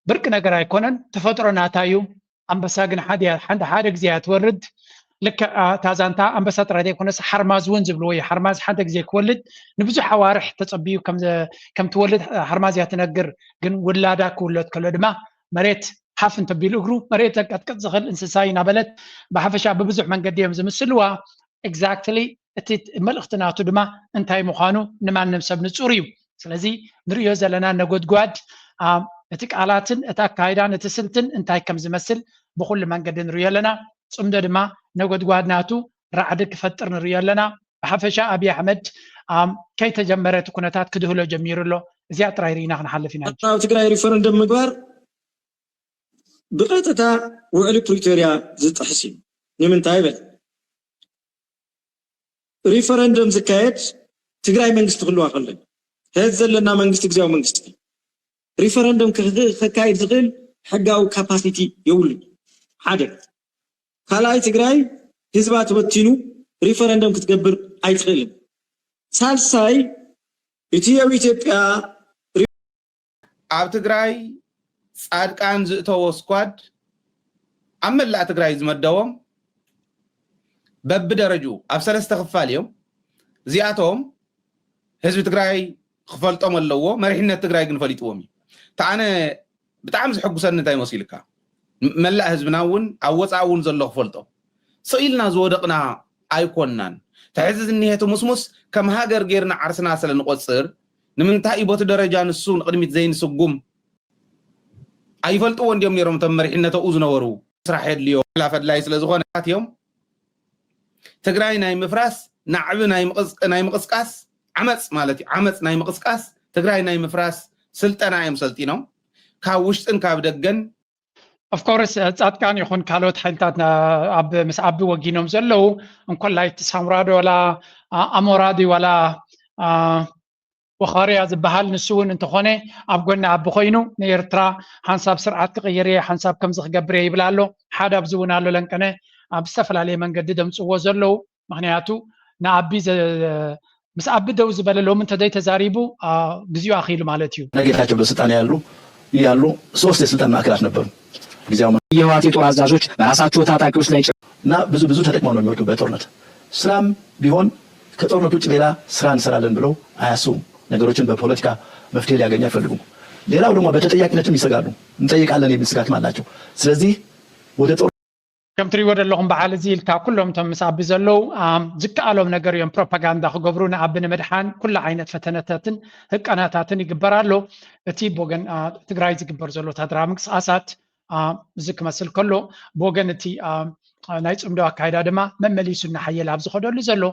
ብርቂ ነገር ኣይኮነን። ተፈጥሮ ናታ እዩ። ኣንበሳ ግን ሓደ ሓደ ግዜ እያ ትወርድ። ልክዕ እታ ዛንታ ኣንበሳ ጥራይ ዘይኮነስ ሓርማዝ እውን ዝብልዎ እዩ። ሓርማዝ ሓደ ግዜ ክወልድ ንብዙሕ ኣዋርሕ ተጸቢዩ ከም ትወልድ ሓርማዝ እያ ትነግር። ግን ውላዳ ክውለድ ከሎ ድማ መሬት ሓፍ እንተቢሉ እግሩ መሬት ዘንቀጥቀጥ ዝኽእል እንስሳ እዩ እናበለት ብሓፈሻ ብብዙሕ መንገዲ እዮም ዝምስልዋ። Exactly እቲ መልእኽቲ ናቱ ድማ እንታይ ምዃኑ ንማንም ሰብ ንጹር እዩ። ስለዚ ንርእዮ ዘለና ነጎድጓድ እቲ ቃላትን እቲ ኣካይዳን እቲ ስልትን እንታይ ከም ዝመስል ብኹሉ መንገዲ ንርእዮ ኣለና። ጽምዶ ድማ ነጎድጓድ ናቱ ራዕዲ ክፈጥር ንርእዮ ኣለና። ብሓፈሻ ኣብይ ኣሕመድ ከይተጀመረ እቲ ኩነታት ክድህሎ ጀሚሩ ኣሎ። እዚኣ ጥራይ ርኢና ክንሓልፍ ኢና። ኣብ ትግራይ ሪፈረንደም ምግባር ብቐጥታ ውዕሊ ፕሪቶርያ ዝጥሕስ እዩ። ንምንታይ በል ሪፈረንደም ዝካየድ ትግራይ መንግስቲ ክህልዋ ከሎ ሕዚ ዘለና መንግስቲ ግዜያዊ መንግስቲ ሪፈረንደም ከካይድ ዝኽእል ሕጋዊ ካፓሲቲ የብሉ ሓደ ካልኣይ ትግራይ ህዝባ ተበቲኑ ሪፈረንደም ክትገብር ኣይትኽእልን ሳልሳይ እቲ ኣብ ኢትዮጵያ ኣብ ትግራይ ፃድቃን ዝእተዎ ስኳድ ኣብ መላእ ትግራይ ዝመደቦም በብደረጅኡ ኣብ ሰለስተ ክፋል እዮም። እዚኣቶም ህዝቢ ትግራይ ክፈልጦም ኣለዎ። መሪሕነት ትግራይ ግን ፈሊጥዎም እዩ። እታ ኣነ ብጣዕሚ ዝሕጉሰኒ እንታይ መሲልካ? መላእ ህዝብና እውን ኣብ ወፃኢ እውን ዘሎ ክፈልጦ ስቕ ኢልና ዝወደቕና ኣይኮንናን። እቲ ሕዚ ዝኒሀ ትሙስሙስ ከም ሃገር ጌርና ዓርስና ስለ ንቆፅር ንምንታይ እዩ በቲ ደረጃ ንሱ ንቕድሚት ዘይንስጉም? ኣይፈልጥዎ እንድዮም ነይሮም እቶም መሪሕነት ኣብኡ ዝነበሩ። ስራሕ የድልዮ፣ ሓላፊ ኣድላይ ስለ ዝኾነ እዮም። ትግራይ ናይ ምፍራስ ናዕቢ ናይ ምቕስቃስ ዓመፅ ማለት እዩ። ዓመፅ ናይ ምቕስቃስ ትግራይ ናይ ምፍራስ ስልጠና እዮም ሰልጢኖም ካብ ውሽጥን ካብ ደገን Of course ፃድቃን ይኹን ካልኦት ሓይልታት ኣብ ምስ ዓቢ ወጊኖም ዘለዉ እንኮላይ እቲ ሳምራ ዶ ዋላ ኣሞራ ድዩ ዋላ ወኻርያ ዝበሃል ንሱ እውን እንተኾነ ኣብ ጎኒ ዓቢ ኮይኑ ንኤርትራ ሓንሳብ ስርዓት ክቕይር እየ ሓንሳብ ከምዚ ክገብር እየ ይብል ኣሎ። ሓደ ኣብዚ እውን ኣሎ ለንቀነ ኣብ ዝተፈላለየ መንገዲ ደምፅዎ ዘለዉ ምክንያቱ ንኣቢ ምስ ኣቢ ደው ዝበለ ሎሚ እንተዘይ ተዛሪቡ ግዜኡ ኣኺሉ ማለት እዩ። እነ ጌታቸው በስልጣን ያሉ እያሉ ሶስት የስልጣን ማዕከላት ነበሩ። ጊዜያዊ የህወሓት የጦር አዛዦች በራሳቸው ታጣቂዎች ላይ እና ብዙ ብዙ ተጠቅመው ነው የሚወድቁት በጦርነት። ስራም ቢሆን ከጦርነት ውጭ ሌላ ስራ እንሰራለን ብለው አያስቡም። ነገሮችን በፖለቲካ መፍትሄ ሊያገኙ አይፈልጉም። ሌላው ደግሞ በተጠያቂነትም ይሰጋሉ። እንጠይቃለን የሚል ስጋትም አላቸው። ስለዚህ ወደ ጦር ከም ትሪእዎ ዘለኹም በዓል እዚ ኢልካ ኩሎም እቶም ምስ ኣቢ ዘለዉ ዝከኣሎም ነገር እዮም ፕሮፓጋንዳ ክገብሩ ንኣቢ ንምድሓን ኩሉ ዓይነት ፈተነታትን ህቀናታትን ይግበር ኣሎ። እቲ ብወገን ትግራይ ዝግበር ዘሎ ወታደራዊ ምንቅስቃሳት እዚ ክመስል ከሎ ብወገን እቲ ናይ ፅምዶ ኣካይዳ ድማ መመሊሱ እናሓየለ ኣብ ዝኸደሉ ዘሎ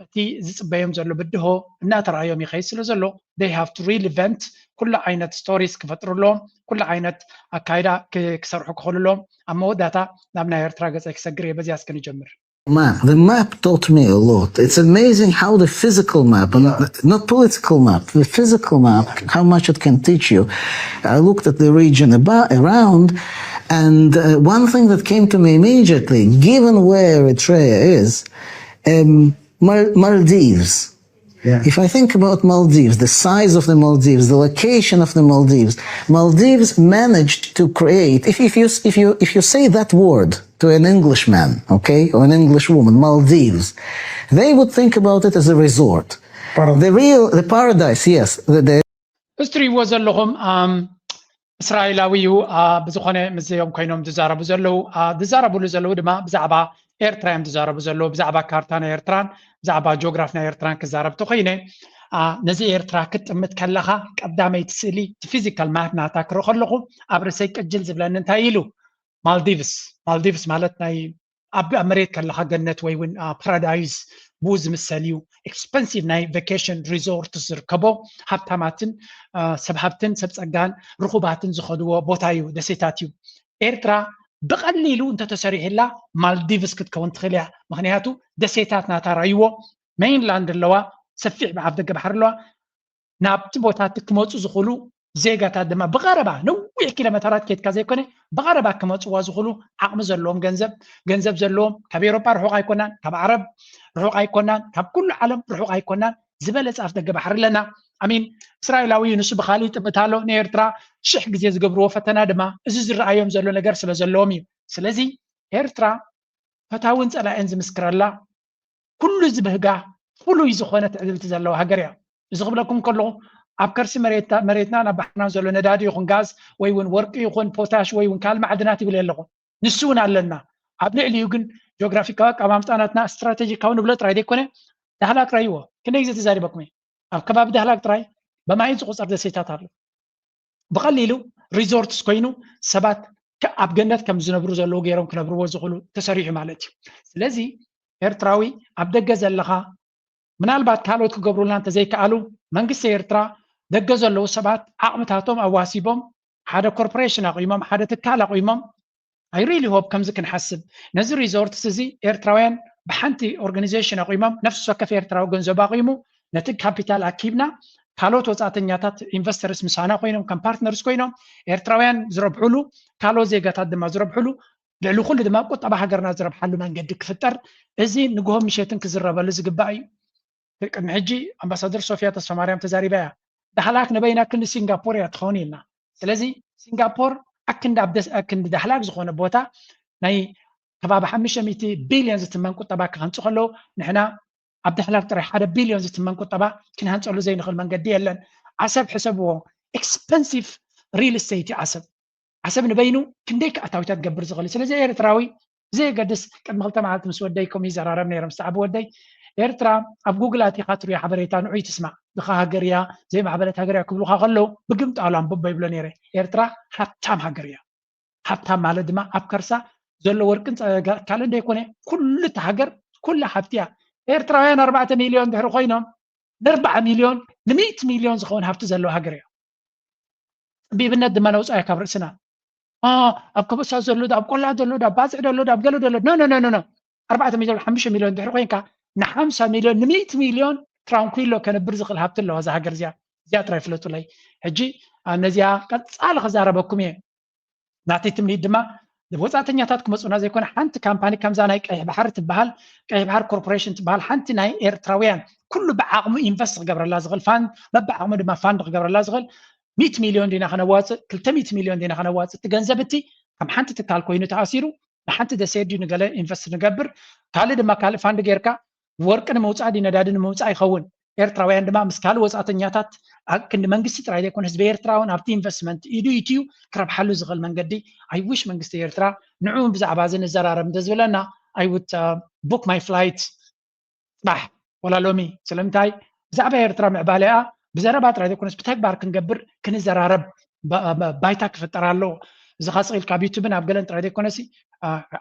እቲ ዝፅበዮም ዘሎ ብድሆ እናተረኣዮም ይኸይድ ስለ ዘሎ they have to reinvent ኩሉ ዓይነት stories ክፈጥሩ ኣለዎም። ኩሉ ዓይነት ኣካይዳ ክሰርሑ ክኽእሉ ኣለዎም። ኣብ መወዳእታ ናብ ናይ ኤርትራ ገፀይ ክሰግር እየ። በዚኣ እስኪ ንጀምር። map. The map taught me a lot. It's amazing how the physical map, and not political map, the physical map, how much it can teach you. I looked at the region about, around, and uh, one thing that came to me immediately, given where Eritrea is, um, Mal- Maldives. Yeah. If I think about Maldives, the size of the Maldives, the location of the Maldives, Maldives managed to create. If, if you if you if you say that word to an Englishman, okay, or an English woman, Maldives, they would think about it as a resort. Paradise. The real the paradise, yes. The, the እዚ ትሪእዎ ዘለኹም ኣም፣ እስራኤላዊ እዩ። ኣ፣ ብዝኾነ ምስዚኦም ኮይኖም ዝዛረቡ ዘለዉ ኣ፣ ዝዛረብሉ ዘለዉ ድማ ብዛዕባ ኤርትራ እዮም ዝዛረቡ ዘለዉ። ብዛዕባ ካርታ ናይ ኤርትራን ብዛዕባ ጂኦግራፍ ናይ ኤርትራን ክዛረብ ተኾይነ ኣ፣ ነዚ ኤርትራ ክትጥምት ከለኻ ቀዳመይቲ ስእሊ እቲ ፊዚካል ማፕ ናታ ክርኢ ከለኹ ኣብ ርእሰይ ቅጅል ዝብለኒ እንታይ ኢሉ ማልዲቭስ ማልዲቭስ ማለት ናይ ኣብ ኣብ መሬት ከለኻ ገነት ወይ እውን ፓራዳይዝ ብኡ ዝምሰል እዩ። ኤክስፐንሲቭ ናይ ቫኬሽን ሪዞርት ዝርከቦ ሃብታማትን አ፣ ሰብ ሃብትን ሰብ ፀጋን ርኹባትን ዝኸድዎ ቦታ እዩ፣ ደሴታት እዩ። ኤርትራ ብቐሊሉ እንተተሰሪሕላ ማልዲቭስ ክትከውን ትኽእል እያ። ምክንያቱ ደሴታት ናታ ራይዎ ሜይንላንድ ኣለዋ፣ ሰፊሕ ኣብ ደገ ባሕሪ ኣለዋ። ናብቲ ቦታ እቲ ክመፁ ዝኽእሉ ዜጋታት ድማ ብቐረባ ነዊሕ ኪሎ ሜተራት ከይድካ ዘይኮነ ብቐረባ ክመፅዋ ዝኽእሉ ዓቕሚ ዘለዎም ገንዘብ ገንዘብ ዘለዎም ካብ ኤውሮጳ ርሑቕ ኣይኮናን፣ ካብ ዓረብ ርሑቕ ኣይኮናን፣ ካብ ኩሉ ዓለም ርሑቕ ኣይኮናን። ዝበለፀ ኣፍ ደገ ባሕሪ ኣለና። ኣሚን እስራኤላዊ እዩ፣ ንሱ ብካሊእ ይጥምት ኣሎ። ንኤርትራ ሽሕ ግዜ ዝገብርዎ ፈተና ድማ እዚ ዝረኣዮም ዘሎ ነገር ስለ ዘለዎም እዩ። ስለዚ ኤርትራ ፈታውን ፀላእን ዝምስክረላ ኩሉ ዝብህጋ ፍሉይ ዝኾነ ትዕድልቲ ዘለዋ ሃገር እያ። እዚ ክብለኩም ከለኹ ኣብ ከርሲ መሬትና መሬትና ናብ ባሕርና ዘሎ ነዳዲ ይኹን ጋዝ ወይ እውን ወርቂ ይኹን ፖታሽ ወይ እውን ካልእ ማዕድናት ይብል ኣለኹ። ንሱ እውን ኣለና። ኣብ ልዕሊኡ ግን ጂኦግራፊካዊ ኣቀማምጣ ናትና ስትራቴጂካዊ ንብሎ ጥራይ ዘይኮነ ዳህላክ ራይዎ ክንደይ ግዜ ተዛሪበኩም እየ። ኣብ ከባቢ ዳህላክ ጥራይ በማይ ዝቁፀር ደሴታት ኣሎ። ብቐሊሉ ሪዞርትስ ኮይኑ ሰባት ከ- ኣብ ገነት ከም ዝነብሩ ዘለዉ ገይሮም ክነብርዎ ዝኽእሉ ተሰሪሑ ማለት እዩ። ስለዚ ኤርትራዊ ኣብ ደገ ዘለኻ ምናልባት ካልኦት ክገብሩልና እንተዘይከኣሉ መንግስቲ ኤርትራ ደገ ዘለዉ ሰባት ዓቕምታቶም ኣዋሲቦም ሓደ ኮርፖሬሽን ኣቑሞም ሓደ ትካል ኣቑሞም I really hope ከምዚ ክንሓስብ ነዚ ሪዞርትስ እዚ ኤርትራውያን ብሓንቲ ኦርጋኒዜሽን ኣቑሞም ነፍሲ ወከፍ ኤርትራዊ ገንዘቡ ኣቑሙ ነቲ ካፒታል ኣኪብና ካልኦት ወፃእተኛታት ኢንቨስተርስ ምሳና ኮይኖም ከም ፓርትነርስ ኮይኖም ኤርትራውያን ዝረብሕሉ ካልኦት ዜጋታት ድማ ዝረብሕሉ ልዕሊ ኩሉ ድማ ቁጠባ ሃገርና ዝረብሓሉ መንገዲ ክፍጠር እዚ ንግሆ ምሸትን ክዝረበሉ ዝግባእ እዩ። ቅድሚ ሕጂ ኣምባሳደር ሶፊያ ተስፋማርያም ተዛሪባ እያ። ዳህላክ ንበይና ክንዲ ሲንጋፖር እያ ትኸውን ኢልና። ስለዚ ሲንጋፖር ኣክንዲ ኣብ ደስ ኣክንዲ ዳህላክ ዝኾነ ቦታ ናይ ከባቢ ሓሙሽተ ሚእቲ ቢልዮን ዝትመን ቁጠባ ክሃንፁ ከለዉ ንሕና ኣብ ዳህላክ ጥራይ ሓደ ቢልዮን ዝትመን ቁጠባ ክንሃንፀሉ ዘይንኽእል መንገዲ የለን። ዓሰብ ሕሰብዎ፣ ኤክስፐንሲቭ ሪል ስቴት እዩ ዓሰብ። ዓሰብ ንበይኑ ክንደይ ኣታዊታት ክገብር ዝኽእል እዩ። ስለዚ ኤርትራዊ ብዘየገድስ ቅድሚ ክልተ መዓልቲ ምስ ወደይ ከምኡ ይዘራረብ ነይረ ምስ ዓቢ ወደይ ኤርትራ ኣብ ጉግል ኣቲኻ ትሪኦ ሓበሬታ ንዑይ ትስማዕ ድኻ ሃገር እያ ዘይማዕበለት ሃገር እያ ክብሉኻ ከለዉ ብግምጣሉ ኣንብቦ ይብሎ ነይረ። ኤርትራ ሃብታም ሃገር እያ። ሃብታም ማለት ድማ ኣብ ከርሳ ዘሎ ወርቅን ጸ- ካልእ እንደይኮነ ኩሉ እቲ ሃገር ኩላ ሃብቲ እያ። ኤርትራውያን ኣርባዕተ ሚልዮን ድሕሪ ኮይኖም ንኣርባዓ ሚልዮን ንሚእቲ ሚልዮን ዝኸውን ሃብቲ ዘለዎ ሃገር እያ። ጸቢብነት ድማ ነውፃያ ካብ ርእስና ኣ፣ ኣብ ከበሳ ዘሎ ዶ ኣብ ቆላ ዘሎ ዶ ኣብ ባፅዕ ዘሎ ዶ ኣብ ገለ ዘሎ ኖ ኖ ኖ ኖ ኣርባዕተ ሚልዮን ሓሙሽተ ሚልዮን ድሕሪ ኮይንካ ንሓምሳ ሚልዮን ንሚእቲ ሚልዮን ትራንኩሎ ከነብር ዝኽእል ሃብቲ ኣለዋ እዛ ሃገር እዚኣ። እዚኣ ጥራይ ፍለጡለይ። ሕጂ ኣ፣ ነዚኣ ቀፃሊ ክዛረበኩም እየ። ናተይ ትምኒት ድማ ወፃእተኛታት ክመፁና ዘይኮነ ሓንቲ ካምፓኒ ከምዛ ናይ ቀይሕ ባሕሪ ትበሃል ቀይሕ ባሕሪ ኮርፖሬሽን ትበሃል ሓንቲ ናይ ኤርትራውያን ኩሉ ብዓቕሙ ኢንቨስት ክገብረላ ዝኽእል ፋንድ በብዓቕሙ ድማ ፋንድ ክገብረላ ዝኽእል ሚእቲ ሚልዮን ዲና ከነዋፅእ ክልተ ሚእቲ ሚልዮን ዲና ከነዋፅእ እቲ ገንዘብ እቲ ከም ሓንቲ ትካል ኮይኑ ተኣሲሩ ንሓንቲ ደሴት ድዩ ንገለ ኢንቨስት ንገብር ካልእ ድማ ካልእ ፋንድ ጌርካ ወርቂ ንምውፃእ ድዩ ነዳዲ ንምውፃእ ይኸውን ኤርትራውያን ድማ ምስ ካልእ ወፃእተኛታት ኣብ ክንዲ መንግስቲ ጥራይ ዘይኮነ ህዝቢ ኤርትራ እውን ኣብቲ ኢንቨስትመንት ኢዱ ኢትዩ ክረብሓሉ ዝኽእል መንገዲ I wish መንግስቲ ኤርትራ ንዑ ብዛዕባ እዚ ንዘራረብ እንተዝብለና I would book my flight ፅባሕ ወላ ሎሚ ስለምንታይ ብዛዕባ ኤርትራ ምዕባለኣ ብዘረባ ጥራይ ዘይኮነስ ብተግባር ክንገብር ክንዘራረብ ባይታ ክፍጠር ኣለዎ እዚ ካስቕ ኢልካ ኣብ ዩቱብን ኣብ ገለን ጥራይ ዘይኮነሲ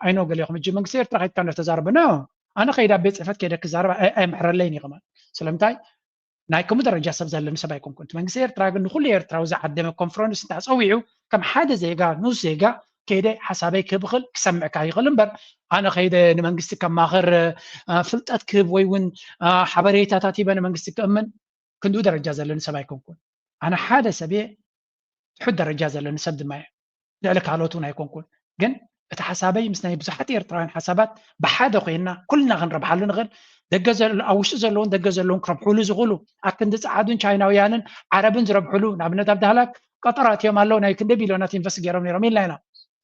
ኣይኖ ገሊኹም እጂ መንግስቲ ኤርትራ ከይድካ እንዳተዛረበ ኖ ኣነ ከይዳ ቤት ፅሕፈት ከይደ ክዛረብ ኣይምሕረለይን እዩ ከማን ስለምንታይ ናይ ከምኡ ደረጃ ሰብ ዘለኒ ሰብ ኣይኮንኩን እቲ መንግስቲ ኤርትራ ግን ንኩሉ ኤርትራዊ ዝዓደመ ኮንፈረንስ እንታ ፀዊዑ ከም ሓደ ዜጋ ንኡስ ዜጋ ከይደ ሓሳበይ ክህብ እኽእል፣ ክሰምዕካ ይኽእል እምበር፣ ኣነ ከይደ ንመንግስቲ ከማኽር፣ እ፣ ፍልጠት ክህብ ወይ እውን፣ እ፣ ሓበሬታታት ሂበ ንመንግስቲ ክእምን ክንድኡ ደረጃ ዘለኒ ሰብ ኣይኮንኩን። ኣነ ሓደ ሰብ እየ፣ ትሑት ደረጃ ዘለኒ ሰብ ድማ እየ። ልዕሊ ካልኦት እውን ኣይኮንኩን። ግን እቲ ሓሳበይ ምስ ናይ ብዙሓት ኤርትራውያን ሓሳባት ብሓደ ኮይና ኩልና ክንረብሓሉ ንኽእል። ደገ ዘሎ፣ ኣብ ውሽጢ ዘለውን ደገ ዘለውን ክረብሕሉ ዝኽእሉ፣ ኣክንዲ ጸዓዱን ቻይናውያንን ዓረብን ዝረብሕሉ፣ ንኣብነት ኣብ ዳህላክ ቀጠራት እዮም ኣለዉ፣ ናይ ክንደይ ቢልዮናት ኢንቨስት ገይሮም ነይሮም ኢልና ኢና።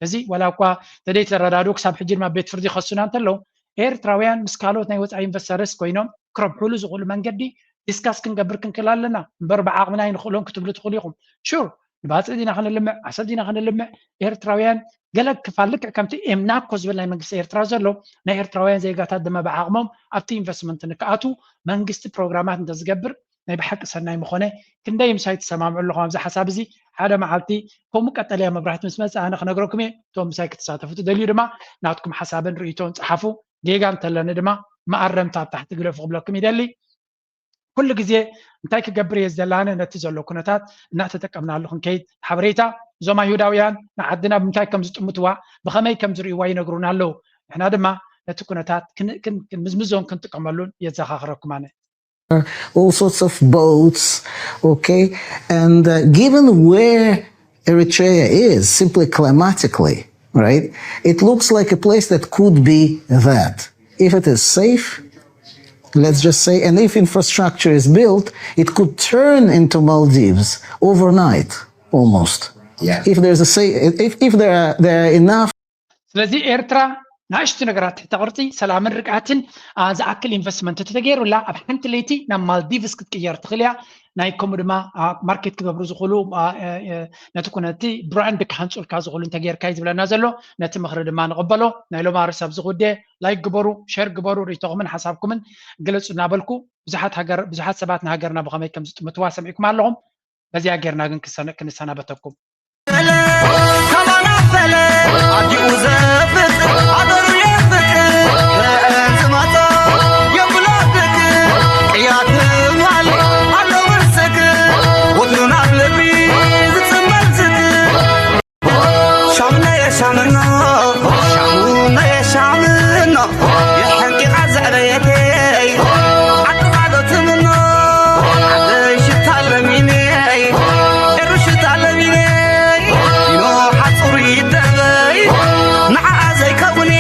እዚ ዋላ እኳ ተደይተረዳድኡ ክሳብ ሕጂ ድማ ቤት ፍርዲ ይኸሱና እንተለዉ፣ ኤርትራውያን ምስ ካልኦት ናይ ወጻኢ ኢንቨስተርስ ኮይኖም ክረብሕሉ ዝኽእሉ መንገዲ ዲስካስ ክንገብር ክንክእል ኣለና። እምበር ብዓቕምና ኣይንኽእሎን ክትብሉ ትኽእሉ ኢኹም። ሹር፣ ንባጽዕ ዲና ክንልምዕ፣ ዓሰብ ዲና ክንልምዕ? ኤርትራውያን ገለ ክፋል ልክዕ ከምቲ ኤምናኮ ዝብል ናይ መንግስቲ ኤርትራ ዘሎ፣ ናይ ኤርትራውያን ዜጋታት ድማ ብዓቕሞም ኣብቲ ኢንቨስትመንት ንክኣትዉ መንግስቲ ፕሮግራማት እንተዝገብር ናይ ብሓቂ ሰናይ ምኾነ። ክንደይ ምሳይ ትሰማምዑ ኣለኹም ኣብዚ ሓሳብ እዚ? ሓደ መዓልቲ ከምኡ ቀጠልያ መብራህቲ ምስ መጽእ ኣነ ክነግረኩም እየ። እቶም ምሳይ ክትሳተፉ ትደልዩ ድማ ናትኩም ሓሳብን ርእይቶን ጸሓፉ። ጌጋ እንተለኒ ድማ መኣረምታ ኣብ ታሕቲ ግደፉ ክብለኩም ይደሊ። ኩሉ ግዜ እንታይ ክገብር እየ ዝደሊ? ኣነ ነቲ ዘሎ ኩነታት እናተጠቀምናሉ ክንከይድ ሓበሬታ፣ እዞም ኣይሁዳውያን ንዓድና ብምንታይ ከም ዝጥምትዋ፣ ብኸመይ ከም ዝርእይዋ ይነግሩና ኣለዉ። ንሕና ድማ ነቲ ኩነታት ክን-፣ ክን-፣ ክንምዝምዞን ክንጥቀመሉን የዘኻኽረኩም ኣነ። All sorts of boats, okay? And uh, given where Eritrea is, simply climatically, right, it looks like a place that could be that. If it is safe, let's just say, and if infrastructure is built, it could turn into Maldives overnight, almost. Yeah. If there's a say, if, if there are, there are enough ስለዚ ኤርትራ ንኣሽቱ ነገራት፣ ትሕተ ቅርጺ፣ ሰላምን ርግኣትን፣ አ፣ ዝኣክል ኢንቨስትመንት እንተተገይሩላ ኣብ ሓንቲ ለይቲ ናብ ማልዲቭስ ክትቅየር ትኽእል እያ። ናይ ከምኡ ድማ፣ አ፣ ማርኬት ክገብሩ ዝኽእሉ፣ አ፣ እ፣ እ፣ ነቲ ኩነቲ ብራንድ ክሃንጹልካ ዝኽእሉ እንተገይርካ እዩ ዝብለና ዘሎ። ነቲ ምኽሪ ድማ ንቕበሎ። ናይ ሎማሪ ሰብ ዝጉዴ ላይክ ግበሩ፣ ሼር ግበሩ፣ ርእይቶኹምን ሓሳብኩምን ግለጹ እናበልኩ ብዙሓት ሃገር፣ ብዙሓት ሰባት ንሃገርና ብኸመይ ከም ዝጥምትዋ ሰሚዕኩም ኣለኹም። በዚኣ ጌርና ግን ክሰነ-፣ ክንሰናበተኩም። ከማና ፈለ ኣዲኡ ዘ